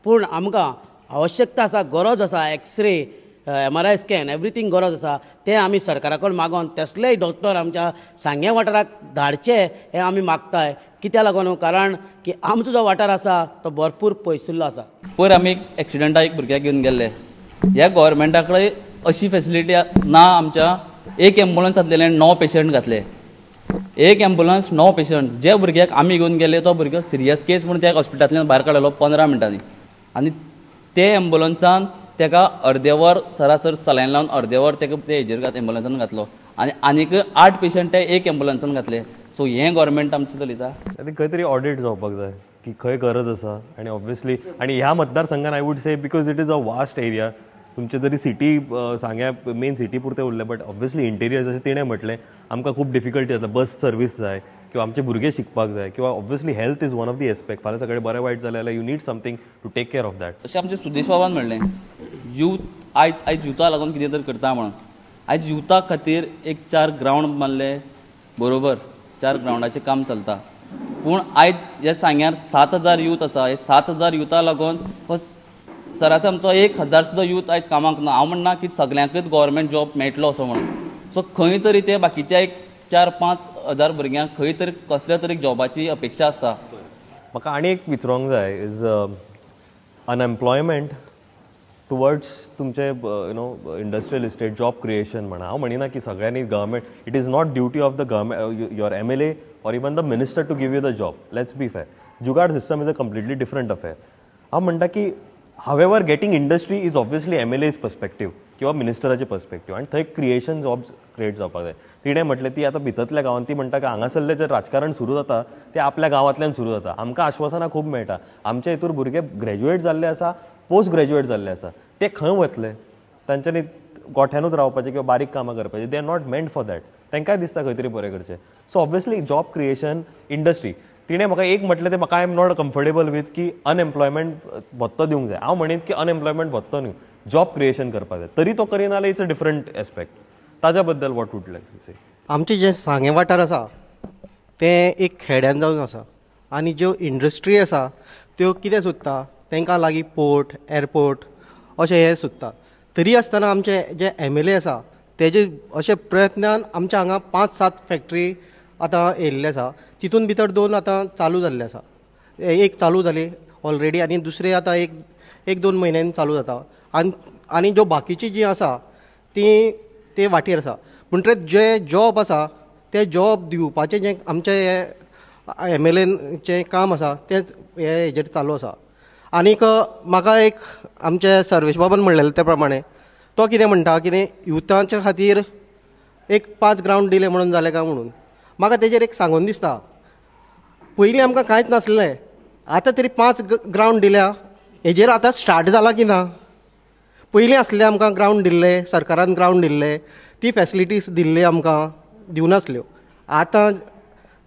पूण आमकां आवश्यकता आसा, गरज आसा, x ray, MRI scan, everything गरज आसा. तें आमी सरकारा कडेन मागोन तसलेय डॉक्टर आमच्या सांगें वाठाराक धाडचे हें आमी मागताय. कित्याक लागून? कारण की आमचो जो वाठार आसा तो भरपूर पयसुल्लो आसा. पयर आमी एक्सिडंटा एक भुरग्याक घेवन गेल्ले, ह्या गोवोरमेंटा कडेन अशी फेसिलिटी ना. आमच्या एक एम्बुलन्स आसलेले 9 पेशंट घातले, एक एम्बुलन्स 9 पेशंट. जे भुरग्याक आमी घेवन गेले तो भुरगो सिरियस केस म्हणून त्या हॉस्पिटलांतल्यान भायर काडलेलो 15 मिनटांनी आनी ते एम्बुलन्सान तेका अर्दे वर सरासर सलायन लावन अर्दे वर तेका ते हेजेर एम्बुलन्सान घातलो आनी आनीक 8 पेशंट ते एक एम्बुलन्सान घातले. सो हें गोवोरमेंट आमचें चलयता. I think खंय तरी ऑडिट जावपाक जाय की खंय गरज आसा. आनी ऑब्वियसली आनी ह्या मतदारसंघान I would say because it is a vast area, तुमचे जरी सिटी सांग्या मेन सिटी पुरतें उरलें बट ऑब्वियसली इंटेरियर जशें तिणें म्हटलें आमकां खूब डिफिकल्टी जाता, बस सर्वीस जाय किंवा आमचे भुरगे शिकपाक जाय किंवा obviously health is one of the aspect. फाल्यां सकाळीं बरें वायट जालें जाल्यार you need something to take care of that. अशें आमचें सुदेश बाबान म्हणलें, यूथ आयज आयज युथा लागून कितें तर करता म्हणून. आयज युथा खातीर एक 4 ग्रावंड बांदले, बरोबर 4 ग्रावंडाचें काम चलता, पूण आयज ह्या सांग्यार 7,000 यूथ आसा. हे 7,000 युथा लागून हो सराचो आमचो 1,000 सुद्दां यूथ आयज कामाक ना. हांव म्हणना की सगल्यांकच गोवोरमेंट जॉब मेळटलो असो म्हणून. सो खंय तरी ते बाकीच्या एक 4-5 हजार भुरग्यांक खंय तरी कसल्या तरी जॉबाची अपेक्षा आसता. म्हाका आनी एक विचारूंक जाय is unemployment towards तुमचे you know industrial estate job creation म्हणा. हांव म्हणिना की सगळ्यांनी government, it is not duty of the government, your MLA or even the minister to give you the job. Let's be fair, jugaad system is a completely different affair. हांव म्हणटा की however getting industry is obviously MLA's perspective किंवा मिनिस्टराचे perspective आनी थंय creation jobs create जावपाक जाय. तिणें म्हटलें ती आतां भितरल्या गांवांत ती म्हणटा की हांगासरलें जें राजकारण सुरू जाता तें आपल्या गांवांतल्यान सुरू जाता. आमकां आश्वासनां खूब मेळटा, आमच्या हितूर भुरगे ग्रॅज्युएट जाल्ले आसा, पोस्ट ग्रॅज्युएट जाल्ले आसा, ते खंय वतले? तांच्यांनी गोठ्यानूच रावपाचें किंवा बारीक कामां करपाचें. They are not meant for that. तांकांय दिसता खंय तरी बरें करचें. So obviously job creation industry तिणें म्हाका एक म्हटलें तें म्हाका I am not comfortable with की अनएम्प्लॉयमेंट भत्तो दिवंक जाय. हांव म्हणीत की अनएम्प्लॉयमेंट भत्तो न्हू, जॉब क्रिएशन करपाक जाय. तरी तो करिना जाल्यार it's a different aspect. ताज्या बद्दल what would like to say? आमचें जें सांगें वाठार आसा तें एक खेड्यान जावन आसा आनी ज्यो इंडस्ट्री आसा त्यो कितें सोदता, तांकां लागीं पोर्ट, एअरपोर्ट अशें हें सोदता. तरी आसतना आमचे जे MLA आसा तेजे अशे प्रयत्नान आमच्या हांगा 5-7 फॅक्टरी आतां येयल्ले आसा. तितून भितर 2 आतां चालू जाल्ले आसा, एक चालू जाली ऑलरेडी आनी दुसरे आतां 1-2 म्हयन्यांनी चालू जाता. आनी ज्यो बाकीची जी आसा ती ते वाटेर आसा. म्हणटकीर जे जॉब आसा ते जॉब दिवपाचें जें आमचें हे MLAचें काम आसा तें हे हेजेर चालू आसा. आनीक म्हाका एक आमचे सर्वेश बाबान म्हणलेलें त्या प्रमाणे तो कितें म्हणटा, कितें युथांच्या खातीर एक 5 ग्रावंड दिले म्हणून जालें काय म्हणून. म्हाका तेजेर एक सांगून दिसता, पयलीं आमकां कांयच नासलें, आतां तरी 5 ग्रावंड दिल्या, हेजेर आतां स्टार्ट जाला की ना? पयलीं आसलें आमकां ग्रावंड दिल्ले, सरकारान ग्रावंड दिल्ले, ती फेसिलिटीज दिल्ली आमकां दिवनासल्यो. आतां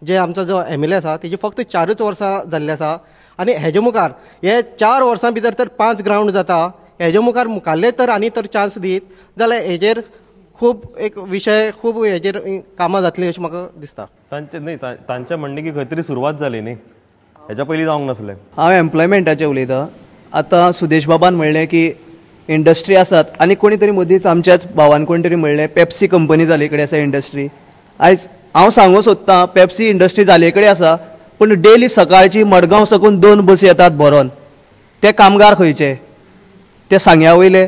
जे आमचो जो MLA आसा तेजी फक्त 4च वर्सां जाल्ली आसा आनी हेजे मुखार हे 4 वर्सां भितर तर 5 ग्रावंड जाता, हेजे मुखार मुखारले तर आनी तर चान्स दीत जाल्यार हेजेर खूब एक विशय खूब हेजेर कामां जातलीं अशें म्हाका दिसता. तांचें न्ही, तांचें म्हणणें की खंय तरी सुरवात जाली न्ही, हेच्या पयलीं जावंक नासलें. हांव एम्प्लॉयमेंटाचें उलयतां. आतां सुदेश बाबान म्हणलें की इंडस्ट्री आसात आनी कोणी तरी मदींच आमच्याच भावान कोणी तरी म्हणलें पेप्सी कंपनी जाले कडेन आसा इंडस्ट्री. आयज हांव सांगूंक सोदतां पेप्सी इंडस्ट्री जाले कडेन आसा, पूण डेली सकाळची मडगांव साकून 2 बसी येतात भरोन. ते कामगार खंयचे? ते सांग्या वयले,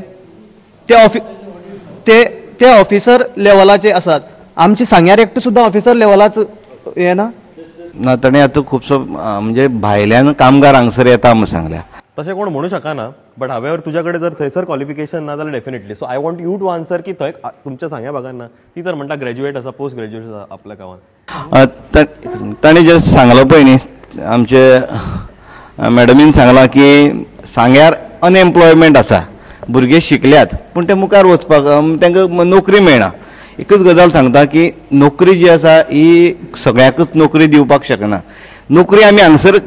ते ऑफिसर लेवलाचे आसात. आमचे सांग्यार एकटो सुद्दां ऑफिसर लेवलाच हें ना. ना ताणें आतां खुबसो म्हणजे भायल्यान कामगार हांगसर येता म्हूण सांगल्या. तशें कोण म्हणू शकना, बट हावेवर तुज्या कडेन जर थंयसर क्वॉलिफिकेशन ना जाल्यार definitely. So I want you to answer की थंय तुमच्या सांग्या भागान ना ती तर म्हणटा ग्रॅज्युएट आसा, पोस्ट ग्रॅज्युएट आसा आपल्या गांवांत. ताणें जें सांगलां पळय न्ही, आमचे मॅडमीन सांगलां की सांग्यार अनएम्प्लॉयमेंट आसा, भुरगे शिकल्यात पूण ते मुखार वचपाक तांकां नोकरी मेळना. एकच गजाल सांगता की नोकरी जी आसा ही सगळ्यांकूच नोकरी दिवपाक शकना. नोकरी आमी हांगसर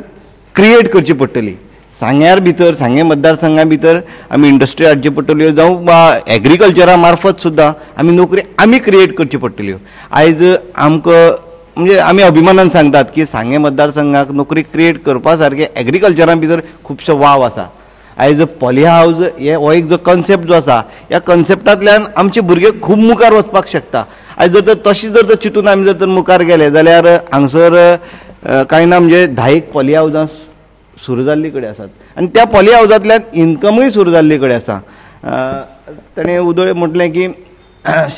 क्रिएट करची पडटली. सांग्यार भितर, सांगें मतदारसंघा भितर आमी इंडस्ट्री हाडची पडटल्यो, जावं एग्रीकल्चरा मार्फत सुद्दां आमी नोकरी आमी क्रिएट करची पडटल्यो. आयज आमकां म्हणजे आमी अभिमानान सांगतात की सांगें मतदारसंघाक नोकरी क्रिएट करपा सारकें एग्रीकल्चरा भितर खुबसो वाव आसा. आयज पॉली हावज हे हो एक जो कॉन्सेप्ट जो आसा, ह्या कॉन्सेप्टांतल्यान आमचे भुरगे खूब मुखार वचपाक शकता. आयज जर तर तशें जर तर चिंतून आमी जर तर मुखार गेले जाल्यार हांगसर कांय ना म्हणजे 10 पॉली हावजां सुरू जाल्ली कडेन आसात आनी त्या पॉली हावजांतल्यान इन्कमूय सुरू जाल्ली कडेन आसा. ताणें उदय म्हटलें की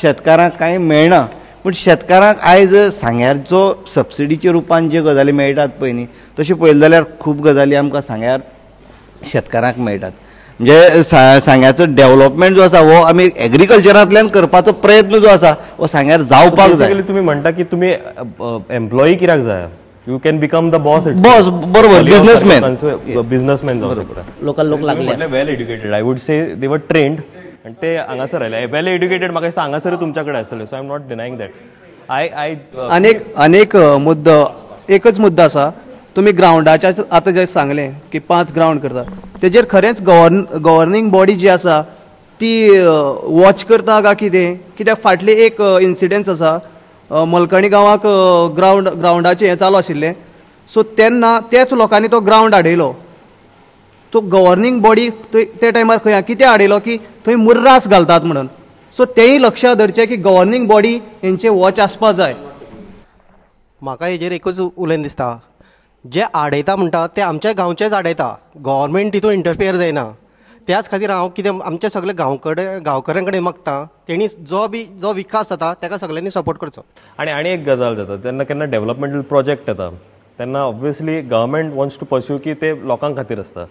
शेतकारांक कांय मेळना, पूण शेतकारांक आयज सांग्यारचो सबसिडीच्या रुपान ज्यो गजाली मेळटात पळय न्ही, तशें पळयलें जाल्यार खूब गजाली आमकां सांग्यार शेतकारांक मेळटात. म्हणजे सांग्याचो डेव्हलपमेंट जो आसा हो आमी एग्रीकल्चरांतल्यान करपाचो प्रयत्न जो आसा हो सांग्यार जावपाक जाय. तुमी म्हणटा की तुमी एम्प्लॉई कित्याक जाय, you can become the boss. Boss बरोबर, बिझनेसमॅन, बिझनेसमॅन जावं शकता. लोकल लोक लागले well educated, I would say they were trained आनी ते हांगासर आयले वेल एड्युकेटेड. म्हाका दिसता हांगासर तुमच्या कडेन आसतले, so I am not denying that. I I अनेक मुद्दो, एकच मुद्दो आसा. तुमी ग्रावंडाच्या आतां जें सांगलें की 5 ग्रावंड करता, तेजेर खरेंच गव्हर्निंग बॉडी जी आसा ती वॉच करता काय कितें? कित्याक फाटली एक इन्सिडन्स आसा, मलकणी गांवाक ग्रावंडाचें हें चालू आशिल्लें, सो तेन्ना तेच लोकांनी तो ग्रावंड हाडयलो. तो गव्हर्निंग बॉडी ते टायमार खंय कितें हाडयलो की थंय मुर्रास घालतात म्हणून. सो तेंय लक्षांत धरचें की गव्हर्निंग बॉडी हेंचे वॉच आसपा जाय. म्हाका हेजेर एकूच उलयन दिसता, जे आडयता म्हणटा ते आमच्या गांवचेच आडयता, गव्हर्मेंट तितून इंटरफियर जायना. त्याच खातीर हांव कितें आमच्या सगळे गांवकऱ्यां कडेन मागता, तेणी जो बी जो विकास जाता ताका सगळ्यांनी सपोर्ट करचो. आनी आनी एक गजाल जाता, जेन्ना केन्ना डेव्हलपमेंटल प्रोजेक्ट येता तेन्ना obviously government wants to pursue की ते लोकां खातीर आसता.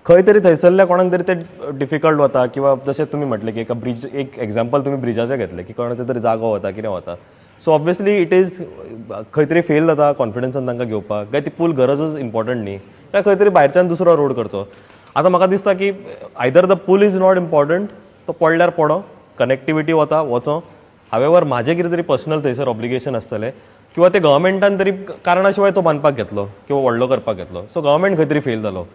खंय तरी थंयसरल्या कोणाक तरी ते डिफिकल्ट वता, किंवा जशें तुमी म्हटलें की एका ब्रिज, एक एग्जाम्पल तुमी ब्रिजाचें घेतलें की कोणाचो तरी जागो वता, कितें वता. सो ऑब्वियसली it is खंय तरी फेल जाता कॉन्फिडन्सान तांकां घेवपाक, काय ती पूल गरजूच इम्पॉर्टंट न्ही, काय खंय तरी भायरच्यान दुसरो रोड करचो. आतां म्हाका दिसता की either the pool is not important, तो पडल्यार पडो, कनेक्टिविटी वता वचो. हावेवर म्हाजें कितें तरी पर्सनल थंयसर ऑब्लिगेशन आसतलें, किंवा ते गव्हर्मेंटान तरी कारणा शिवाय तो बांदपाक घेतलो किंवा व्हडलो करपाक घेतलो, सो गव्हर्मेंट खंय तरी फेल जालो.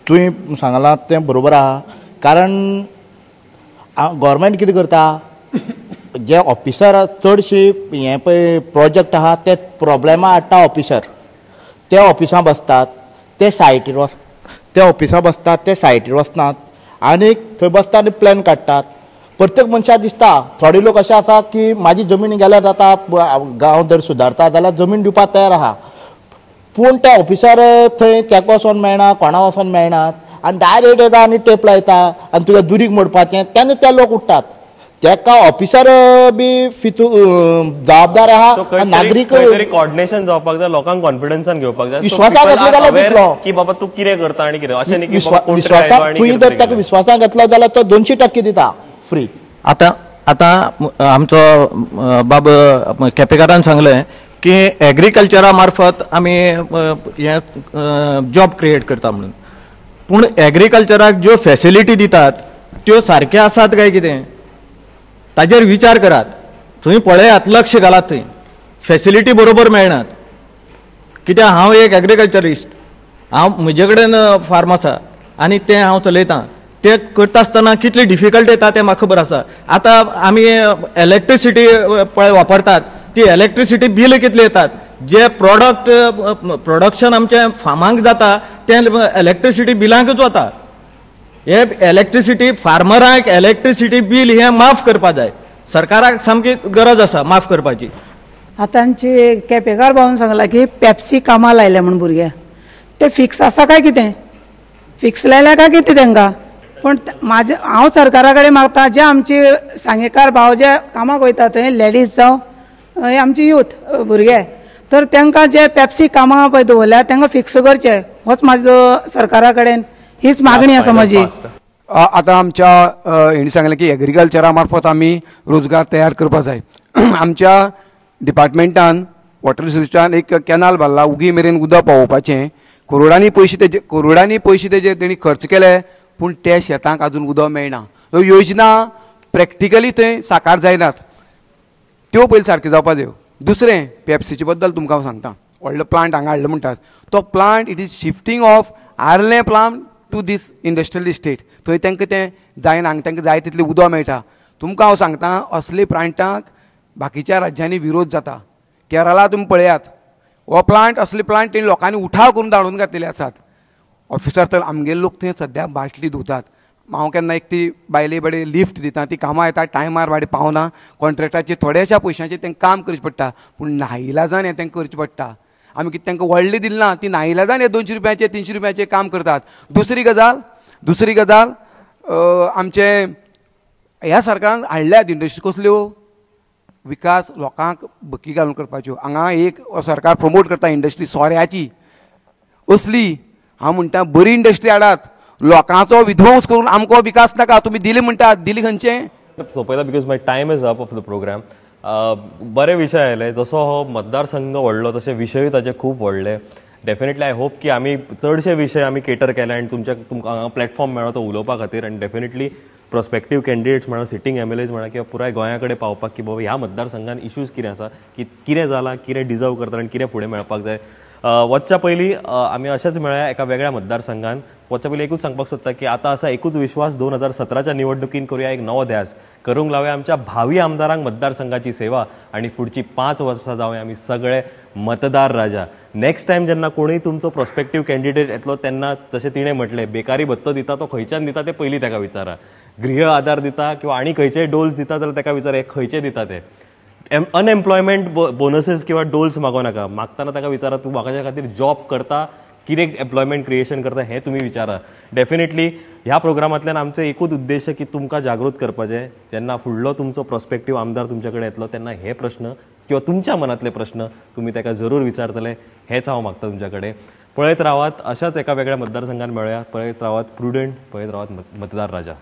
तुवें सांगलां तें बरोबर आहा, कारण गव्हर्मेंट कितें करता, जे ऑफिसर चडशे हें पळय प्रोजेक्ट आहा ते प्रोब्लेमा हाडटा ऑफिसर, ते ऑफिसां बसतात, ते सायटीर वच, ते ऑफिसां बसतात, ते सायटीर वचनात आनी थंय बसतात आनी प्लॅन काडटात. प्रत्येक मनशाक दिसता, थोडे लोक अशे आसा की म्हाजी जमीन गेल्यार जाता, गांव जर सुदारता जाल्यार जमीन दिवपाक तयार आहा, पूण ते ऑफिसर थंय तेका वचोन मेळना, कोणा वचोन मेळनात आनी डायरेक्ट येता आनी टेप लायता आनी तुका दुरीग मोडपाचें, तेन्ना ते लोक उठ्ठात. तेका ऑफिसर बी फितू जबाबदार आहा, नागरीक कोऑर्डिनेशन जावपाक जाय, लोकांक कॉन्फिडन्सान घेवपाक जाय, विश्वासाक घेतलो जाल्यार दितलो की बाबा तूं कितें करता आनी कितें, अशें न्ही की विश्वासाक तुवें जर ताका विश्वासाक घेतलो जाल्यार तो 200% दिता फ्री. आतां आतां आमचो बाब केपेकारान सांगलें की एग्रीकल्चरा मार्फत आमी हें जॉब क्रिएट करता म्हणून, पूण एग्रीकल्चराक ज्यो फेसिलिटी दितात त्यो सारक्यो आसात काय कितें ताजेर विचार करात. थंय पळयात, लक्ष घालात, थंय फेसिलिटी बरोबर मेळनात. कित्याक हांव एक एग्रीकल्चरिस्ट, हांव म्हजे कडेन फार्म आसा आनी तें हांव चलयतां. ते करता आसतना कितली डिफिकल्ट येता तें म्हाका खबर आसा. आतां आमी इलेक्ट्रिसिटी पळय वापरतात, ती इलेक्ट्रिसिटी बील कितले येतात, जे प्रोडक्ट प्रोडक्शन आमचें फार्मांक जाता तें इलेक्ट्रिसिटी बिलांकूच वता. हे इलेक्ट्रिसिटी फार्मरांक इलेक्ट्रिसिटी बील हें माफ करपा जाय, सरकाराक सामकी गरज आसा माफ करपाची. आतां आमची केपेकार भावन सांगला की पेप्सी कामां लायल्या म्हूण भुरग्यांक, ते फिक्स आसा काय कितें, फिक्स लायल्या काय कितें तांकां? पूण म्हाजे हांव सरकारा कडेन मागता, जे आमचे सांगेकार भाव जे कामाक वयता थंय लेडीज जावं आमची यूथ भुरगे, तर तांकां जे पेप्सी कामां पळय दवरल्या तांकां फिक्स करचें, होच म्हाजो सरकारा कडेन हीच मागणी आसा म्हजी. आतां आमच्या हेणी सांगलें की एग्रीकल्चरा मार्फत आमी रोजगार तयार करपाक जाय. आमच्या डिपार्टमेंटान वॉटर रिसोर्सान एक कॅनाल बांदला उगी मेरेन उदक पावोवपाचें. करोडांनी पयशे तेजेर तेणी खर्च केले, पूण ते शेतांक आजून उदक मेळना. ह्यो योजना प्रॅक्टिकली थंय साकार जायनात, त्यो पयलीं सारक्यो जावपा जायो. दुसरें पेप्सीचे बद्दल तुमकां हांव सांगता, व्हडलो प्लांट हांगा हाडलो म्हणटात तो plant it is shifting of Arlem plant to this industrial estate. थंय तांकां तें जायना, हांगा तांकां जाय तितलें उदक मेळटा. तुमकां हांव सांगता असले प्लांटांक बाकीच्या राज्यांनी विरोध जाता. केरला तुमी पळयात, हो प्लांट असले प्लांट तेणी लोकांनी उठाव करून धाडून घातलेले आसात. ऑफिसर तर आमगेले लोक थंय सद्या बाटली धुतात. हांव केन्ना एक ती बायले बडे लिफ्ट दिता, ती कामां येता टायमार बाडे पावना, कॉन्ट्रॅक्टाचेर थोड्याशा पयशांचेर तांकां काम करचें पडटा, पूण नाइलाजान हें तांकां करचें पडटा. आमी कितें तांकां व्हडलें दिलें ना, ती नाइलाजान हे 200 रुपयांचे 300 रुपयांचे काम करतात. दुसरी गजाल आमचे ह्या सरकारान हाडल्यात इंडस्ट्री कसल्यो विकास लोकांक बकी घालून करपाच्यो. हांगा एक सरकार प्रमोट करता इंडस्ट्री सोऱ्याची, असली हांव म्हणटा बरी इंडस्ट्री हाडात, लोकांचो विध्वंस करून आमकां विकास नाका. तुमी दिली म्हणटात, दिली खंयचें? सोंपयता because my time is up of the programme. बरे विशय आयले, जसो हो मतदारसंघ व्हडलो तशे विशयूय ताजे खूब व्हडले. डेफिनेटली I hope की आमी चडशे विशय आमी केटर केले आनी तुमकां हांगा प्लॅटफॉर्म मेळ्ळो तो उलोवपा खातीर. आनी डेफिनेटली प्रोस्पेक्टीव कॅन्डिडेट्स म्हणा, सिटींग एम एल एज म्हणा, किंवा पुराय गोंया कडेन पावपाक की बाबा ह्या मतदारसंघान इश्यूज कितें आसा, की कितें जालां, कितें डिजर्व करता आनी कितें फुडें मेळपाक जाय. वचच्या पयलीं आमी अशेंच मेळया एका वेगळ्या मतदारसंघान. वचच्या पयलीं एकूच सांगपाक सोदता की आतां आसा एकूच विश्वास, 2017च्या निवडणुकीन करुया एक नवो ध्यास, करूंक लावया आमच्या भावी आमदारांक मतदारसंघाची सेवा आनी फुडची 5 वर्सां जावया आमी सगळे मतदार राजा. नेक्स्ट टायम जेन्ना कोणूय तुमचो प्रोस्पेक्टीव कॅन्डिडेट येतलो तेन्ना जशें तिणें म्हटलें बेकारी भत्तो दिता तो खंयच्यान दिता तें पयलीं ताका विचारा, गृह आधार दिता किंवा आनी खंयचेय डोल्स दिता जाल्यार ताका विचारा हे खंयचे दिता ते. अनएम्प्लॉयमेंट बोनसीस किंवा डोल्स मागो नाका, मागताना ताका विचारा तूं म्हाज्या खातीर जॉब करता, कितें एम्प्लॉयमेंट क्रिएशन करता हें तुमी विचारा. डेफिनेटली ह्या प्रोग्रामांतल्यान आमचो एकूच उद्देश की तुमकां जागृत करपाचें, जेन्ना फुडलो तुमचो प्रोस्पेक्टीव आमदार तुमचे कडेन येतलो तेन्ना हे प्रश्न किंवा तुमच्या मनांतले प्रश्न तुमी ताका जरूर विचारतले हेंच हांव मागता तुमच्या कडेन. पळयत रावात अशाच एका वेगळ्या मतदारसंघान मेळया. पळयत रावात प्रुडंट, पळयत रावात मतदार राजा.